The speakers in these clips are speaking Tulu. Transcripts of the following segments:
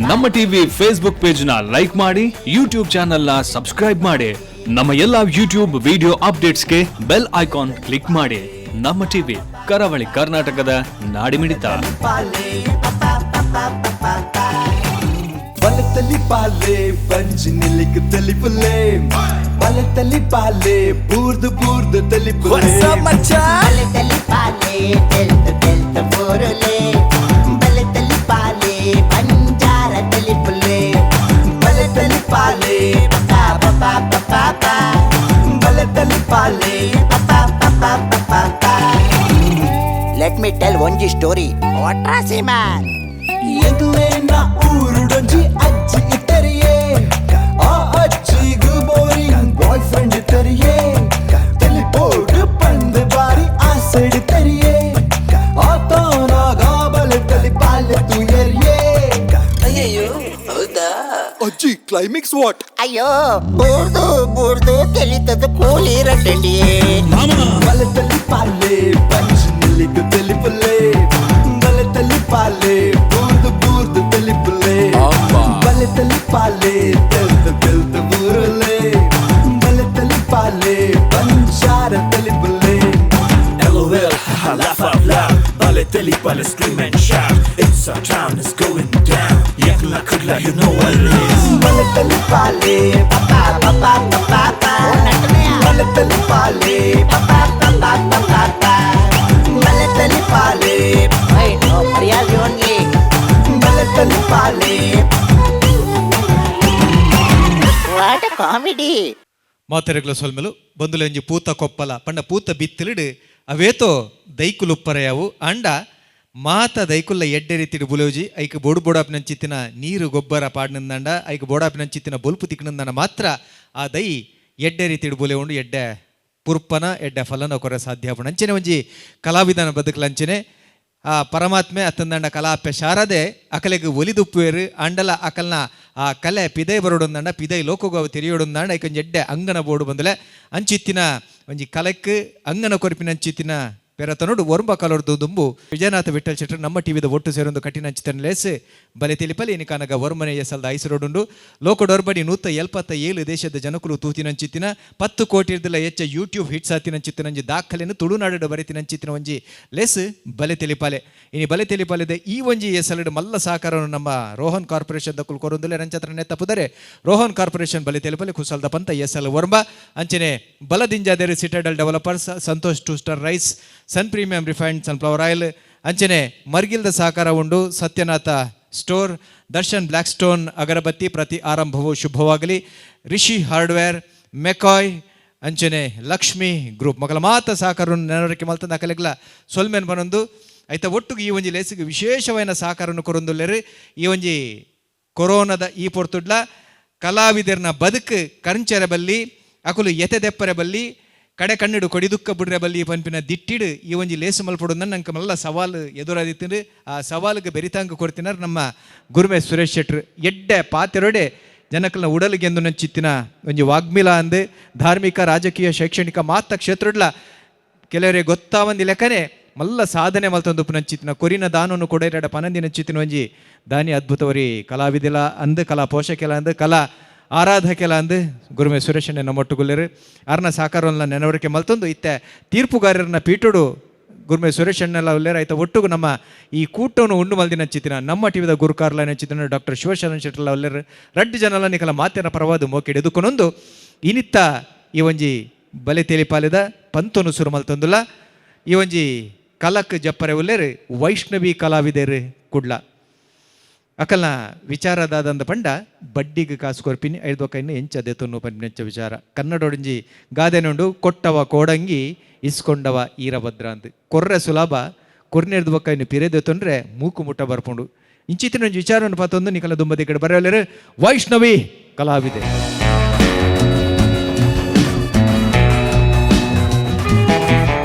ನಮ್ಮ ಟಿವಿ ಫೇಸ್ಬುಕ್ ಪೇಜ್ ನ ಲೈಕ್ ಮಾಡಿ, ಯೂಟ್ಯೂಬ್ ಚಾನೆಲ್ ನ ಸಬ್ಸ್ಕ್ರೈಬ್ ಮಾಡಿ. ನಮ್ಮ ಎಲ್ಲಾ ಯೂಟ್ಯೂಬ್ ವಿಡಿಯೋ ಅಪ್ಡೇಟ್ಸ್ಗೆ ಬೆಲ್ ಐಕಾನ್ ಕ್ಲಿಕ್ ಮಾಡಿ. ನಮ್ಮ ಟಿವಿ, ಕರಾವಳಿ ಕರ್ನಾಟಕದ ನಾಡಿಮಿಡಿತ. ಬಲತಲಿ ಪಾಲೆ ಬಂಜಿ ನಿಲ್ಲಿಕ್ ತೆಲಿಪುಲೆ, ಬಲತಲಿ ಪಾಲೆ ಬೂರ್ದು ಬೂರ್ದು ತೆಲಿಪುಲೆ. ಬಲತಲಿ ಪಾಲೆ ತೆಲ್ತ ತೆಲ್ತ ಬೋರುಲೆ, ಬಲತಲಿ ಪಾಲೆ ಬಂಜಾರ ತೆಲಿಪುಲೆ, ಬಲತಲಿ ಪಾಲೆ ಪಾ ಪಾ ಪಾ ಪಾ ಪಾ, ಬಲತಲಿ ಪಾಲೆ ಪಾ ಪಾ ಪಾ ಪಾ ಪಾ. Let me tell ಒಂಜಿ ಸ್ಟೋರಿ ವಾಟ್ರಾಸಿ ಮ್ಯಾನ್. ಎಂಕ್ಲೇನ ಊರುಡೊಂಜಿ ಅಜ್ಜಿ ಇತ್ತರಿಯೇ, ಆ ಅಜ್ಜಿಗು ಬೋರಿಂಗ್ ಬಾಯ್ ಫ್ರೆಂಡ್ ಇತ್ತರಿಯೇ. ತೆಲಿಪೋಡು ಪಂದ್ ಬಾರಿ ಆಸೆಡ್ ತೆರಿಯೇ, ಆತನಾಗ ಬಲತಲಿ ಪಾಲೆ ತುಯರಿಯೇ. ಅಜ್ಜಿ, ಕ್ಲೈಮ್ಯಾಕ್ಸ್ what? ಅಯ್ಯೋ, ಬೂರ್ದು ಬೂರ್ದು ತೆಲಿತದ ಕೂಲಿ ರಡ್ಡಿ. ಬಲತಲಿ ಪಾಲೆ ಬಂಜಿ ನಿಲ್ಲಿಗು ತೆಲಿಪುಲೆ, ಬಲತಲಿ ಪಾಲೆ ಬೂರ್ದು ಬೂರ್ದು ತೆಲಿಪುಲೆ, ಬಲತಲಿ ಪಾಲೆ ತೆಲ್ತ ತೆಲ್ತ ಬೂರುಲೆ, ಬಲತಲಿ ಪಾಲೆ ಬಂಜಾರ ತೆಲಿಪುಲೆ. LOL, haha, laugh out loud. Bale teli pale, scream and shout. It's our town, it's going down. Yakla kudla, you know what it is. ಬಲತಲಿ ಪಾಲೆ ಪಾ ಪಾ ಪಾ ಪಾ ಪಾ, ಬಲತಲಿ ಪಾಲೆ ಪಾ ಪಾ ಪಾ ಪಾ ಪಾ, ಬಲತಲಿ ಪಾಲೆ I know ಮರ್ಯಾದೆ ಓನ್ಲಿ. ಬಲತಲಿ ಪಾಲೆ. What comedy! ಮಾತೆರೆಗ್ಲ ಸೊಲ್ಮೆಲು ಬಂದುಲೆಂಜಿ ಪೂತ ಕೊಪ್ಪಲ ಪಂಡ ಪೂತ ಬಿತ್ತಿಲಿಡು ಅವೇತೋ ದೈಕುಲುಪ್ಪರೆಯವು. ಅಂಡ ಮಾತ ದೈಕುಲ್ಲ ಎಡ್ಡೆ ರೀತಿಡು ಬುಲೋಜಿ, ಐಕ್ ಬೋಡು ಬೋಡಾಪಿನಂಚಿತ್ತಿನ ನೀರು ಗೊಬ್ಬರ ಪಾಡ್ನಿಂದಂಡ, ಐಕ್ ಬೋಡಾಪಿನಂಚಿತ್ತಿನ ಬೊಲ್ಪು ತಿಕ್ನಿಂದಂಡ ಮಾತ್ರ ಆ ದೈ ಎಡ್ಡೆ ರೀತಿಡು ಬುಲೆ ಉಂಡು, ಎಡ್ಡೆ ಪುರ್ಪನ ಎಡ್ಡೆ ಫಲನ ಕೊರ ಸಾಧ್ಯ ಆಪುಂಡು. ಅಂಚನೆ ಒಂಜಿ ಕಲಾವಿದನ ಬದುಕಲಂಚನೆ ಆ ಪರಮಾತ್ಮೆ ಅತ್ತಂದಂಡ ಕಲಾಪೆ ಶಾರದೆ ಅಕಲೆಗ್ ಒಲಿದುಪ್ಪುವೇರು. ಅಂಡಲ ಅಕಲ್ನ ಆ ಕಲೆ ಪಿದೈ ಬರೋಡೊಂದಂಡ, ಪಿದೈ ಲೋಕಗು ಅವು ತೆರಿಯೋಡೊಂದಂಡ, ಐಕೊಂಜಿ ಎಡ್ಡೆ ಅಂಗನ ಬೋಡು ಬಂದಲೆ. ಅಂಚಿತ್ತಿನ ಒಂಜಿ ಕಲೆಕ್ ಅಂಗನ ಕೊರ್ಪಿನ ಅಂಚಿತ್ತಿನ ಪೆರತನೋಡು ಒರ್ಂಬ ಕಲೋರ್ದು ದುಂಬು ವಿಜಯನಾಥ ವಿಠಲ್ ಶೆಟ್ಟರ್ ನಮ್ಮ ಟಿವಿದ ಒಟ್ಟು ಸೇರೊಂದು ಕಠಿಣ ಅಂಚಿತನ ಲೇಸ್ ಬಲೆ ತಿಳಿಪಲಿ. ಇನಿಕಾನಗ ಒರ್ಮನೆ ಎಸಲ್ದ ಐಸರೋಡುಂಡು. ಲೋಕಡೊರ್ಬಡಿ 177 ದೇಶದ ಜನಕುಲು ತೂತಿನಂಚಿತ್ತಿನ, 10 ಕೋಟಿ ಇರ್ದಿಲ್ಲ ಹೆಚ್ಚ ಯೂಟ್ಯೂಬ್ ಹಿಟ್ಸ್ ಆತಿನಂಚಿತ್ತಿನಂಜಿ ದಾಖಲೆಯನ್ನು ತುಳುನಾಡು ಬರೆತಿನಂಚಿತ್ತಿನ ಒಂಜಿ ಲೇಸ್ ಬಲೆ ತಿಳಿಪಾಲೆ. ಇನಿ ಬಲೆ ತಿಳಿಪಾಲೆದ ಈ ಒಂಜಿ ಎಸಲಡು ಮಲ್ಲ ಸಹಕಾರವನ್ನು ನಮ್ಮ ರೋಹನ್ ಕಾರ್ಪೊರೇಷನ್ ದಕ್ಕುಲು ಕೊರೊಂದುಲ್ಲೆ. ರಂಚತ್ರ ನೆತ್ತಪುದರೆ ರೋಹನ್ ಕಾರ್ಪೊರೇಷನ್ ಬಲೆ ತಿಳಿಪಲೆ ಕುಸಲ್ದ ಪಂತ ಎಸಲ್ ಒರ್ಂಬ. ಅಂಚನೆ ಬಲದಿಂಜಾದೇರು Citadel developers, Santosh two star rice, Sun premium refined sunflower oil. ಅಂಚನೆ ಮರ್ಗಿಲ್ದ ಸಹಕಾರ ಉಂಡು Satyanatha store, Darshan black stone ಅಗರಬತ್ತಿ, ಪ್ರತಿ ಆರಂಭವೂ ಶುಭವಾಗಲಿ, ರಿಷಿ ಹಾರ್ಡ್ವೇರ್, ಮೆಕಾಯ್, ಅಂಚನೆ ಲಕ್ಷ್ಮಿ ಗ್ರೂಪ್ ಮಗಲ ಮಾತ ಸಹಕಾರವನ್ನು ನೆನವರಿಕೆ ಮಲ್ತಂದು ಅಕಲೆಗ್ಲ ಸೊಲ್ಮೆನ್ ಬನೊಂದು. ಐತ ಒಟ್ಟುಗು ಈ ಒಂಜಿ ಲೇಸಿಗೆ ವಿಶೇಷವಾದ ಸಹಕಾರವನ್ನು ಕೊರೊಂದುಲ್ಲೆರು. ಈ ಒಂಜಿ ಕೊರೋನಾದ ಈ ಪೊರ್ತುಡ್ಲ ಕಲಾವಿದರ್ನ ಬದುಕು ಕರಂಚೆರೆ ಬಲ್ಲಿ, ಅಕುಲು ಎತೆ ದೆಪ್ಪರೆ ಬಲ್ಲಿ, ಕಡೆ ಕಣ್ಣಿಡು ಕೊಡಿದುಕ್ಕ ಬುಡ್ರೆ ಬಲ್ಲಿ ಪನ್ಪಿನ ದಿಟ್ಟಿಡು ಈ ಒಂಜಿ ಲೇಸು ಮಲ್ಪಡು ನಂಗೆ ಮಲ್ಲ ಸವಾಲು ಎದುರಾದಿತ್ತಿಂದು. ಆ ಸವಾಲಿಗೆ ಬೆರಿತಾಂಗ ಕೊಡ್ತಿನಾರ ನಮ್ಮ ಗುರುಮೆ ಸುರೇಶ್ ಶೆಟ್ರು. ಎಡ್ಡೆ ಪಾತೆರೊಡೆ ಜನಕಲ್ನ ಉಡಲಿಗೆಂದು ನಂಚಿತ್ತಿನ ಒಂಜಿ ವಾಗ್ಮಿಲ ಅಂದು ಧಾರ್ಮಿಕ, ರಾಜಕೀಯ, ಶೈಕ್ಷಣಿಕ ಮಾತ ಕ್ಷೇತ್ರಡ್ಲ ಕೆಲವರಿಗೆ ಗೊತ್ತಾವಂದಿ ಲೆಕ್ಕನೆ ಮಲ್ಲ ಸಾಧನೆ ಮಲ್ತೊಂದು ನಂಚಿತ್ತಿನ, ಕೊರಿನ ದಾನವನ್ನು ಕೊಡೆರಡ ಪನಂದಿ ನಂಚಿತ್ತಿನ ಒಂಜಿ ದಾನಿ ಅದ್ಭುತವರಿ ಕಲಾವಿದಿಲ ಅಂದು, ಕಲಾ ಪೋಷಕೆಲ ಅಂದು, ಕಲಾ ಆರಾಧಕೆಲ ಅಂದು ಗುರುಮೆ ಸುರೇಶಣ್ಣೆ ನಮ್ಮೊಟ್ಟುಗುಲ್ಲೆರು. ಅರ್ನ ಸಾಕಾರವನ್ನ ನೆನವರಿಕೆ ಮಲ್ತೊಂದು ಇತ್ತೆ ತೀರ್ಪುಗಾರರನ್ನ ಪೀಠುಡು ಗುರುಮೆ ಸುರೇಶಣ್ಣೆಲ್ಲ ಉಲ್ಲೇರು. ಆಯ್ತ ಒಟ್ಟುಗು ನಮ್ಮ ಈ ಕೂಟವನ್ನು ಉಂಡು ಮಲ್ದಿನ ಚಿತ್ತಿನ ನಮ್ಮ ಟಿವಿದ ಗುರುಕಾರ್ಲ ನಂಚಿತ್ತಿನ ಡಾಕ್ಟರ್ ಶಿವಶರಣ ಶೆಟ್ಟರ್ಲ ಉಲ್ಲೇರು. ರಡ್ಡು ಜನಲ ನಿಕಲ ಮಾತಿನ ಪರವಾದ ಮೋಕಿಡ್ ಎದುಕೊನೊಂದು ಇನಿತ್ತ ಈ ಒಂಜಿ ಬಲೆ ತೇಲಿಪಾಲಿದ ಪಂತೊನು ಸುರು ಮಲ್ತೊಂದುಲ್ಲ. ಈ ಒಂಜಿ ಕಲಕ್ ಜಪ್ಪರೆ ಉಲ್ಲೇರು ವೈಷ್ಣವಿ ಕಲಾವಿದರು ಕುಡ್ಲ. ಅಕಲ್ನ ವಿಚಾರದಾದಂದ ಪಂಡ ಬಡ್ಡಿಗೆ ಕಾಸು ಕೊರ್ಪಿನಿ ಐದು ಕೈನ ಎಂಚ ದೆತೊನ್ನು ಪಂಚ ವಿಚಾರ. ಕನ್ನಡೊಡಂಜಿ ಗಾದೆನುಂಡು, ಕೊಟ್ಟವ ಕೋಡಂಗಿ ಇಸ್ಕೊಂಡವ ಈರಭದ್ರ ಅಂದ್. ಕೊರ್ರೆ ಸುಲಭ, ಕೊರ್ನೆರ್ದು ಬೊಕ್ಕ ಇನ್ನು ಪಿರೆ ದೆತೊಂಡ್ರೆ ಮೂಕು ಮುಟ್ಟ ಬರ್ಪುಂಡು. ಇಂಚಿತ್ತಿನ ಒಂಜಿ ವಿಚಾರವನ್ನು ಪತ್ತೊಂದು ನಿಕಲ ದುಂಬದಿ ಕಡೆ ಬರೆಯಲೇರು ವೈಷ್ಣವಿ ಕಲಾವಿದೆ.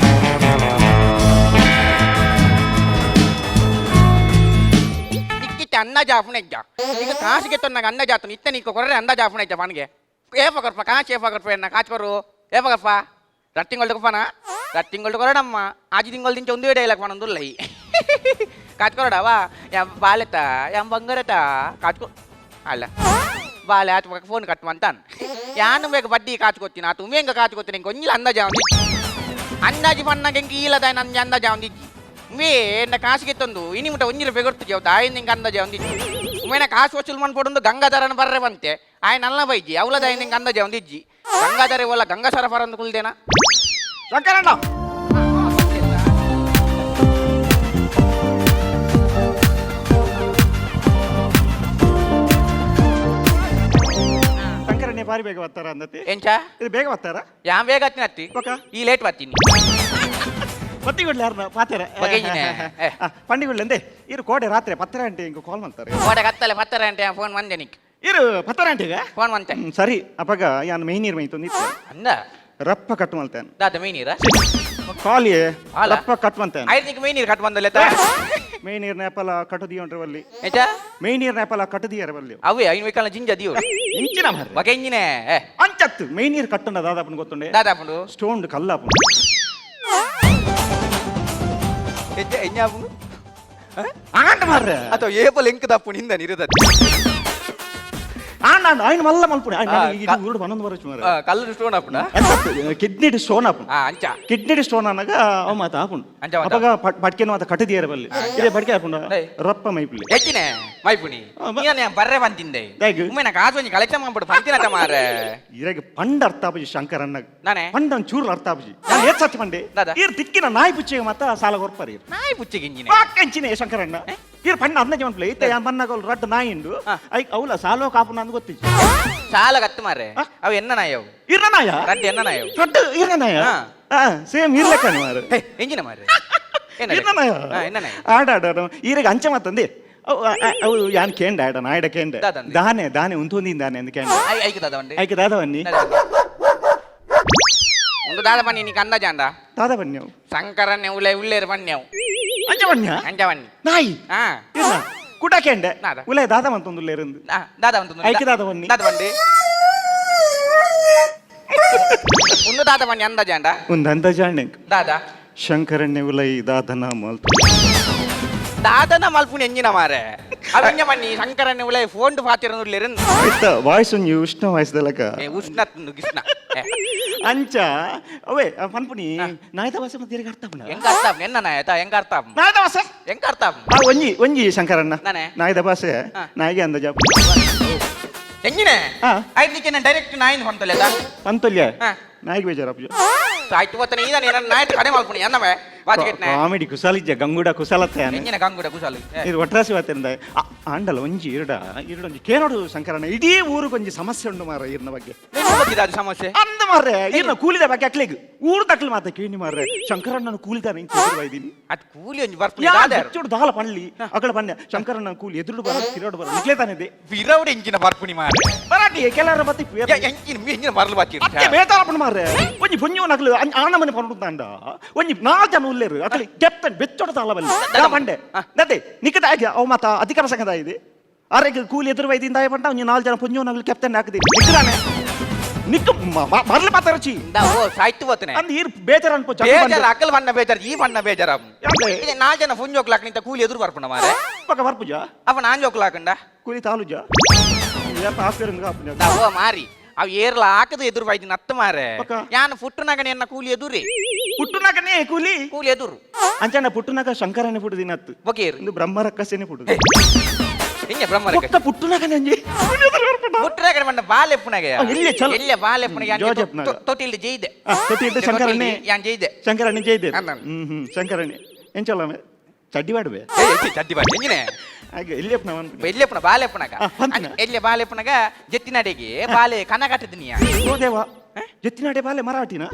ನಿಕ್ಕಿತ್ತೆ ಅಂದಾಜು ಆಪುಣೆಜ್ಜ ಈಗ ಕಾಸಿಗೆ ತೊನ್ನಾಗ ಅಂದಾಜು ಆತನು ಇತ್ತೆ ನೀಕು ಕೊರ್ರೆ ಅಂದಾಜು ಆಪುಣೆಜ್ಜ ಪನ್ಗೆ ಏಪ ಕೊರ್ಪ ಕಾಸು ಏಪ ಕೊರ್ಪ ಎನ್ನ ಕಾಸು ಕೊರು ಏಪ ಕೊರ್ಪ ರಟ್ಟಿಂಗೊಲ್ದು ಕೊಪ್ಪನ ರಟ್ಟಿಂಗೊಲ್ದು ಕೊರಡಮ್ಮ ಆಜಿ ತಿಂಗೊಲ್ ದಿಂಚ ಒಂದು ಡೈಲಾಗ್ ಪನೊಂದುಲ್ಲೈ. ಕಾಚ್ಕೊರಡವಾ ಯಾ ಬಾಲೆತ ಯಾ ಬಂಗಾರತ ಕಾಚ್ಕೊ ಅಲ್ಲ ಬಾಲೆ ಆತ ಫೋನ್ ಕಟ್ ಅಂತಾನು ಯಾನು ಬೇಗ ಬಡ್ಡಿ ಕಾಚ್ಕೊತೀನಿ ಆತು ಉಮೇಂಗ ಕಾಚ್ಕೊತೀನಿ ಕೊಂಜಿಲ ಅಂದಾಜ ಒಂದಿಜ್ಜಿ ಅಂದಾಜು ಪನ್ನಾಗ ಎಂಕ ಈಲದ ನಂಜಿ ಅಂದಾಜ ಒಂದಿಜ್ಜಿ ಉಮೇ ಎನ್ನ ಕಾಸಿಗೆ ತಂದು ಇನಿ ಮುಟ ಒಂಜಿಲ ಬೆಗೊರ್ತು ಜಾವ್ ತಾಯಿ ನಿಂಗೆ ಅಂದಾಜ ಒಂದಿಜ್ಜಿ ಉಮೇನ ಕಾಸು ವಸೂಲು ಮನ್ಪೊಡೊಂದು ಗಂಗಾಧರನ ಬರ್ರೆ ಬಂತೆ ಆಯ್ ನಲ್ಲ ಬೈಜಿ ಅವಲದಾಯ ನಿಂಗೆ ಅಂದಾಜ ಒಂದಿಜ್ಜಿ ಗಂಗಾಧರ ಒಲ್ಲ ಗಂಗಾಸರ ಪರಂದು ಕುಲ್ದೇನಾ ಶಂಕರಣ್ಣ ಶಂಕರಣ್ಣ ಬಾರಿ ಬೇಗ ಬರ್ತಾರ ಅಂದತಿ. ಎಂಚ? ಇದು ಬೇಗ ಬರ್ತಾರ? ಯಾನ್ ಬೇಗ ಹತ್ತಿನ ಹತ್ತಿ. ಬೊಕ? ಈ ಲೇಟ್ ಬರ್ತೀನಿ. ಬತ್ತಿಗುಡ್ಲೆ ಯಾರನ್ನ ಪಾತೆರ. ಬಗೆಜಿನೆ. ಪಂಡಿಗುಡ್ಲೆ ಅಂದೆ ಇರು ಕೋಡೆ ರಾತ್ರಿ ಪತ್ತರ ಗಂಟೆ ಹಿಂಗೆ ಕಾಲ್ ಮಾಡ್ತಾರೆ. ಕೋಡೆ ಕತ್ತಲೆ ಪತ್ತರ ಗಂಟೆ ಫೋನ್ ಬಂದೆ ನಿಕ್. ಇರು ಪತ್ತರ ಗಂಟೆಗೆ ಫೋನ್ ಬಂತೆ. ಸರಿ ಅಪಗ ಯಾನ್ ಮೈನೀರ್ ಮೈ ತಂದಿತ್ತು. ಅಂದ ರಪ್ಪ ಕಟ್ ಮಾಡ್ತೇನೆ. ದಾದ ಮೈನೀರ? ಕಾಲಿ. ಅಲ್ಲ. ರಪ್ಪ ಕಟ್ ಮಾಡ್ತೇನೆ. ಐದು ನಿಕ್ ಮೈನೀರ್ ಕಟ್ ಬಂದಲ್ಲ? ಮೈನೀರ್ ನೇಪಲ ಕಟ್ಟದಿಯೊಂಡ್ರವಲ್ಲಿ. ಎಂಚ? ಮೈನೀರ್ ನೇಪಲ ಕಟ್ಟದಿಯರವಲ್ಲಿ. ಅವೇ ಐನು ವೈಕಲ್ನ ಜಿಂಜ ದಿಯೋ. ಇಂಚಿನ ಮಾರ್ರೆ. ಬಗೆಂಜಿನೆ. ಅಂಚತ್ತು ಮೈನೀರ್ ಕಟ್ಟಂಡ ದಾದಾಪನ ಗೊತ್ತುಂಡೆ. ದಾದಾಪುಂಡು ಸ್ಟೋನ್ ಕಲ್ಲಾಪುಂಡು. ಎಂಚ ಎಂಜಾಪುಂಡು? ಆಂಡ ಮಾರ್ರೆ. ಅಥವಾ ಏಪ ಲಿಂಕ್ ದಪ್ಪು ನಿಂದ ನಿರುದತ್ತಿ. ಆಂಡ ಆಂಡ ಆಯ್ನ ಮಲ್ಲ ಮಲ್ಪುಣೆ. ಆಯ್ನ ಇದು ಊರುಡು ಪನ್ನೊಂದು ವರ್ಷ ಮಾರ್ರೆ. ಕಲ್ಲು ಸ್ಟೋನ್ ಆಪುಂಡ? ಅಂಚತ್ತು ಕಿಡ್ನಿ ಸ್ಟೋನ್ ಆಪುಂಡು. ಅಂಚ. ಕಿಡ್ನಿ ಸ್ಟೋನ್ ಅನ್ನಾಗ ಅವ ಮಾತ ಆಪುಂಡು. ಅಂಚ ಮಾತ. ಅಪಗ ಪಟ್ಕೆನ ಮಾತ ಕಟ್ಟದಿಯರವಲ್ಲಿ. ಇದೇ ಪಟ್ಕೆ ಆಪುಂಡು. ರಪ್ಪ ಮೈಪುಲಿ. ಎಚ್ಚಿನೆ ಮೈಪುಣಿ. ನೀನು ಬರ್ರೆ ಬಂತಿಂದೆ. ದಾಯ್ಗ್. ಉಮ್ಮೆ ನಾ ಕಾಸು ಒಂಜಿ ಕಲೆಕ್ಷನ್ ಮಾಡ್ಬಿಡು ಪಂತಿನತ ಮಾರ್ರೆ. ಇರಗೆ ಪಂಡ ಅರ್ಥ ಆಪುಜಿ ಶಂಕರಣ್ಣಗ್. ನಾನೇ? ಪಂಡ ಒಂದ್ ಚೂರು ಅರ್ಥ ಆಪುಜಿ. ನಾನು ಏತ್ ಸತ್ಯ ಪಂಡೆ. ದಾದಾ. ಈರ್ ತಿಕ್ಕಿನ ನಾಯಿ ಪುಚ್ಚಿಗೆ ಮಾತ ಸಾಲ ಕೊರ್ಪರ್ ಈರ್. ನಾಯಿ ಪುಚ್ಚಿಗೆ ಇಂಜಿನೆ. ಪಾಕಂಚಿನೆ ಶಂಕರಣ್ಣ. ಈರ್ ಪಂಡ ಅಂದಾಜು ಮನ್ಪುಲೆ. ಇತ್ತೆ ಯಾನ್ ಬನ್ನಾಗ ಅವ್ಲು ರಡ್ಡ್ ನಾಯಿ ಉಂಡು. ಐಕ್ ಅವ್ಲ ಸಾಲೋ ಕಾಪುನ ಅಂದ್ ಗೊತ್ತಿಜ್ಜಿ. ಸಾಲ ಕತ್ತು ಮಾರ್ರೆ. ಅವು ಎನ್ನ ನಾಯಿ ಅವು? ಇರ್ನ ನಾಯ? ರಡ್ಡ್ ಎನ್ನ ನಾಯಿ ಅವು? ರಡ್ಡ್ ಇರ್ನ ನಾಯ? ಸೇಮ್ ಇರ್ಲೆಕ್ಕನೆ ಮಾರ್ರೆ. ಹೇ, ಎಂಜಿನ ಮಾರ್ರೆ. ಏನ ಇರ್ನ ನಾಯ? ಎನ್ನ ನಾಯಿ? ಆಡ ಆಡ ಆಡ. ಈರೆಗ್ ಅಂಚೆ ಮಾತಂದೆ. ಅವು, ಅವು ಯಾನ್ ಕೇಂಡ ಆಡ, ನಾಯ್ಡ ಕೇಂಡ. ದಾದಂದೆ. ದಾನೆ, ದಾನೆ ಉಂತೊಂದಿನ್ ದಾನೆ ಅಂದ್ ಕೇಂಡ. ಐಕ್ ದಾದ ಉಂಡೆ. ಐಕ್ ದಾದ ಬನ್ನಿ. ಒಂದು ದಾದ ಬನ್ನಿ ನೀ ಕಂದ ಜಾಂಡ. ದಾದ ಬನ್ನಿ ಅವು. ಶಂಕರನ್ನೇ ಉಳ್ಳೆ ಉಳ್ಳೇರು ಬನ್ನಿ ಅವು. ಅಂಚೆ ಬನ್ನಿಯಾ? ಅಂಚೆ ಬನ್ನಿ. ನಾಯಿ. ಇರ್ನ. ಕುಟ ಕೇಂಡೆ. ದಾದ. ಉಳ್ಳೆ ದಾದ ಮಂತೊಂದು ಉಳ್ಳೇರಂದು. ದಾದ ಮಂತೊಂದು. ಐಕ್ ದಾದ ಬನ್ನಿ. ದಾದ ಬನ್ನಿ. ಒಂದು ದಾದ ಬನ್ನಿ ಅಂದ ಜಾಂಡ. ಒಂದು ಅಂದ ಜಾಂಡೆ. ದಾದ. ಶಂಕರಣ್ಣೆ ಉಲೈ ದಾದನ ಮಲ್ತು. ದಾದನ ಮಲ್ಪುಣಿ ಎಂಜಿನ ಮಾರೆ. ಅವಂಜ ಬನ್ನಿ ಶಂಕರಣ್ಣೆ ಉಲೈ ಫೋನ್ ಫಾತಿರನು ಉಳ್ಳೇರಂದು. ಇತ್ತ ವಾಯ್ಸ್ ಒಂಜಿ ಉಷ್ಣ ವಾಯ್ಸ್ ದಲಕ. ಉಷ್ಣ ಗಿಷ್ಣ. ಅಂಚ ಅವೇ ಪನ್ಪುನಿ ನಾಯ್ದ ಭಾಷೆ ಮತ್ತೆ ತಿರುಗಿ ಅರ್ಥ ಆಪುಂಡ. ಎಂಕ ಅರ್ಥ ಆಪುಂಡು? ಎನ್ನ ನಾಯತ ಎಂಕ ಅರ್ಥ ಆಪುಂಡು? ನಾಯ್ದ ಭಾಷೆ? ಎಂಕ ಅರ್ಥ ಆಪುಂಡು? ಒಂಜಿ ಒಂಜಿ ಶಂಕರಣ್ಣ. ನಾನೇ? ನಾಯ್ದ ಭಾಷೆ ನಾಯಿಗೆ ಅಂದಾಜು ಆಪುಂಡು. ಎಂಜಿನೆ? ಐದಕ್ಕೆ ನಾನು ಡೈರೆಕ್ಟ್ ನಾಯಿನ ಹೊಂತೊಲ್ಲೆದ? ಪಂತೊಲ್ಯ? ನಾಯಿಗೆ ಬೇಜಾರಾಪುಜ. ಆಯ್ತು ಗೊತ್ತನೆ ಈದಾನೆ ನನ್ನ ನಾಯ್ತ ಕಡೆ ಮಲ್ಪುಣಿ ಅನ್ನವೇ ವಾಚಿಗೆಟ್ನೆ. ಕಾಮಿಡಿ ಕುಸಾಲಿಜ್ಜ ಗಂಗುಡ ಕುಸಾಲತ್ತೆ ಯಾನೆ. ಎಂಜಿನ ಗಂಗುಡ ಕುಸಾಲು. ಇದು ಒಟ್ರಾಸಿ ವಾತಿರಂದ. ಆಂಡಲ ಒಂಜಿ ಇರಡ ಇರಡ ಒಂಜಿ ಕೇನೋಡು ಶಂಕರಣ್ಣ ಇಡೀ ಊರು ಒಂಜಿ ಸಮಸ್ಯೆ ಉಂಡು ಮಾರ್ರೆ ಇರ್ನ ಬಗ್ಗೆ. ಎಂತ ಬಗ್ಗೆ ಅದು ಸಮಸ್ಯೆ? ಅಂದ ಮಾರ್ರೆ ಇರ್ನ ಕೂಲಿದ ಬಗ್ಗೆ ಅಕ್ಲೆಗ್ ಊರು ತಕ್ಲು ಮಾತ ಕೇಳಿ ಮಾರ್ರೆ ಶಂಕರಣ್ಣನ ಕೂಲಿದಾನೆ ಇಂಚ ಎದುರು ಬೈದಿನಿ. ಅದು ಕೂಲಿ ಒಂಜಿ ಬರ್ಪುನಿ ಯಾ ದಾದ ಯಾರು? ಬೆಚ್ಚೋಡು ದಾಲ ಪಳ್ಳಿ ಅಕಳ ಪನ್ಯ ಶಂಕರಣ್ಣನ ಕೂಲಿ ಎದುರು ಬರ ತಿರೋಡು ಬರ ನಿಕ್ಲೆ ತಾನೆ ಇದೆ. ವಿರೌಡ್ ಎಂಜಿನ ಬರ್ಪುನಿ ಮಾರ್ರೆ. ಬರಾಟಿ ಕೆಲವರ ಬತ್ತಿ ಪೇರ್. ಯಾ, ಎಂಜಿನ, ಎಂಜಿನ ಬರ್ಲು ಬಾಕಿ ಉಂಟು. ಅತ್ತೆ ಬೇಜಾರಪ್ಪನ ಮಾರ್ರೆ. ಒಂಜಿ ಪುಣ್ಯವ ನಕಲು ಆನಮನೆ ಪನ್ನುಂದಾಂಡ. ಒಂಜಿ ನಾಲ್ ಜನ ಉಲ್ಲೇರು ಅಕಲಿ ಕೆಪ್ಟನ್ ಬೆಚ್ಚೋಡು ತಾಳ ಬಲ್ಲಿ. ಯಾ ಪಂಡೆ. ನದೆ ನಿಕ್ಕದ ಆಗಿ ಅವ ಮಾತ ಅಧಿಕಾರ ಸಂಘದ ಇದೆ. ಆರೆಗ್ ಕೂಲಿ ಎದುರು ವೈದಿಂದ ಆಯ ಪಂಡ ಒಂಜಿ ನಾಲ್ ಜನ ಪುಣ್ಯವ ನಕಲು ಕೆಪ್ಟನ್ ಹಾಕದಿ. ನಿಕ್ಕದಾನೆ. ನಿಕ್ಕ ಮರ್ಲು ಮಾತಾರಚಿ. ಇಂದಾ, ಓ, ಸಾಯ್ತು ಹೋತನೆ. ಅಂದ್ ಈರ್ ಬೇಜಾರ್ ಅನ್ಪೋ ಜನ ಬೇಜಾರ್, ಬಂದೆ. ಅಕಲ್ ಬಣ್ಣ ಬೇಜಾರ್, ಈ ಬಣ್ಣ ಬೇಜಾರ್ ಅವ್. ಯಾಕೆ? ಇದು ನಾಲ್ ಜನ ಪುಂಜೋಕ್ಲಾಕ್ ನಿಂತ ಕೂಲಿ ಎದುರು ಬರ್ಪುಣ ಮಾರ್ರೆ. ಪಕ್ಕ ಬರ್ಪುಜ? ಅವ ನಾನ್ ಜೋಕ್ಲಾಕಂಡ? ಕೂಲಿ ತಾಲುಜ? ಏಪ ಆಪೇರಂಗ ಆಪುಜ. ಇಂದಾ, ಓ, ಮಾರಿ. ಅವ್ ಏರ್ಲ ಹಾಕದು ಎದುರು ಬೈದಿ ನತ್ತ ಮಾರ್ರೆ. ಪಕ್ಕ. ಯಾನ್ ಪುಟ್ಟುನಾಗನೆ ಎನ್ನ ಕೂಲಿ ಎದುರಿ. ಪುಟ್ಟುನಾಗನೆ ಕೂಲಿ? ಕೂಲಿ ಎದುರು. ಅಂಚನ ಪುಟ್ಟುನಾಗ ಶಂಕರನೆ ಪುಟ್ಟು ದಿನತ್ತು. ಬೊಕೇರು. ಇಂದು ಬ್ರಹ್ಮರಕ್ಕಸೇನೆ ಪುಟ್ಟು. ಹೇ. ಎಂಜ ಬ್ರಹ್ಮರಕ್ಕಸೆ? ಪೊಕ್ಕ ಪುಟ್ಟುನಾಗನೆ ಅಂಜಿ. ಕೂಲಿ ಎದುರು ಬರ್ಪುಂಡ. ಪುಟ್ಟುನಾಗನೆ ಬಣ್ಣ ಬಾಲೆಪ್ಪುನಾಗೆ. ಎಲ್ಲಿ ಚಲ? ಎಲ್ಲಿ ಬಾಲೆಪ್ಪುನಾಗೆ? ಯಾನ್ ಜೋಜಪ್ಪನಾಗ. ತೊಟ್ಟಿಲ್ದು ಜೈದೆ. ತೊಟ್ಟಿಲ್ದು ಶಂಕರಣ್ಣೆ. ಯಾನ್ ಜೈದೆ. ಶಂಕರಣ್ಣೆ ಜೈದೆ. ಅಂದನ್. ಶಂಕರಣ್ಣೆ. ಎಂಚಲ್ಲ ಚಡ್ಡಿ ಬಾಡುವೆ. ಏ, ಎಲ್ಲಿ ಚಡ್ಡಿ ಬಾಡು? ಎಂಜಿನೆ? ಹಾಗೆ ಎಲ್ಲಿ ಅಪ್ಪನ ಅವನು? ಎಲ್ಲಿ ಅಪ್ಪನ? ಬಾಲೆಪ್ಪನಾಗ. ಪಂತಿನ. ಅಂಚ ಎಲ್ಲಿ ಬಾಲೆಪ್ಪನಾಗ ಜೆತ್ತಿನಾಡೆಗೆ ಬಾಲೆ ಕನ ಕಟ್ಟಿದಿನಿಯ. ಓ ದೇವ, ಜೆತ್ತಿನಾಡೆ ಬಾಲೆ ಮರಾಠಿನ?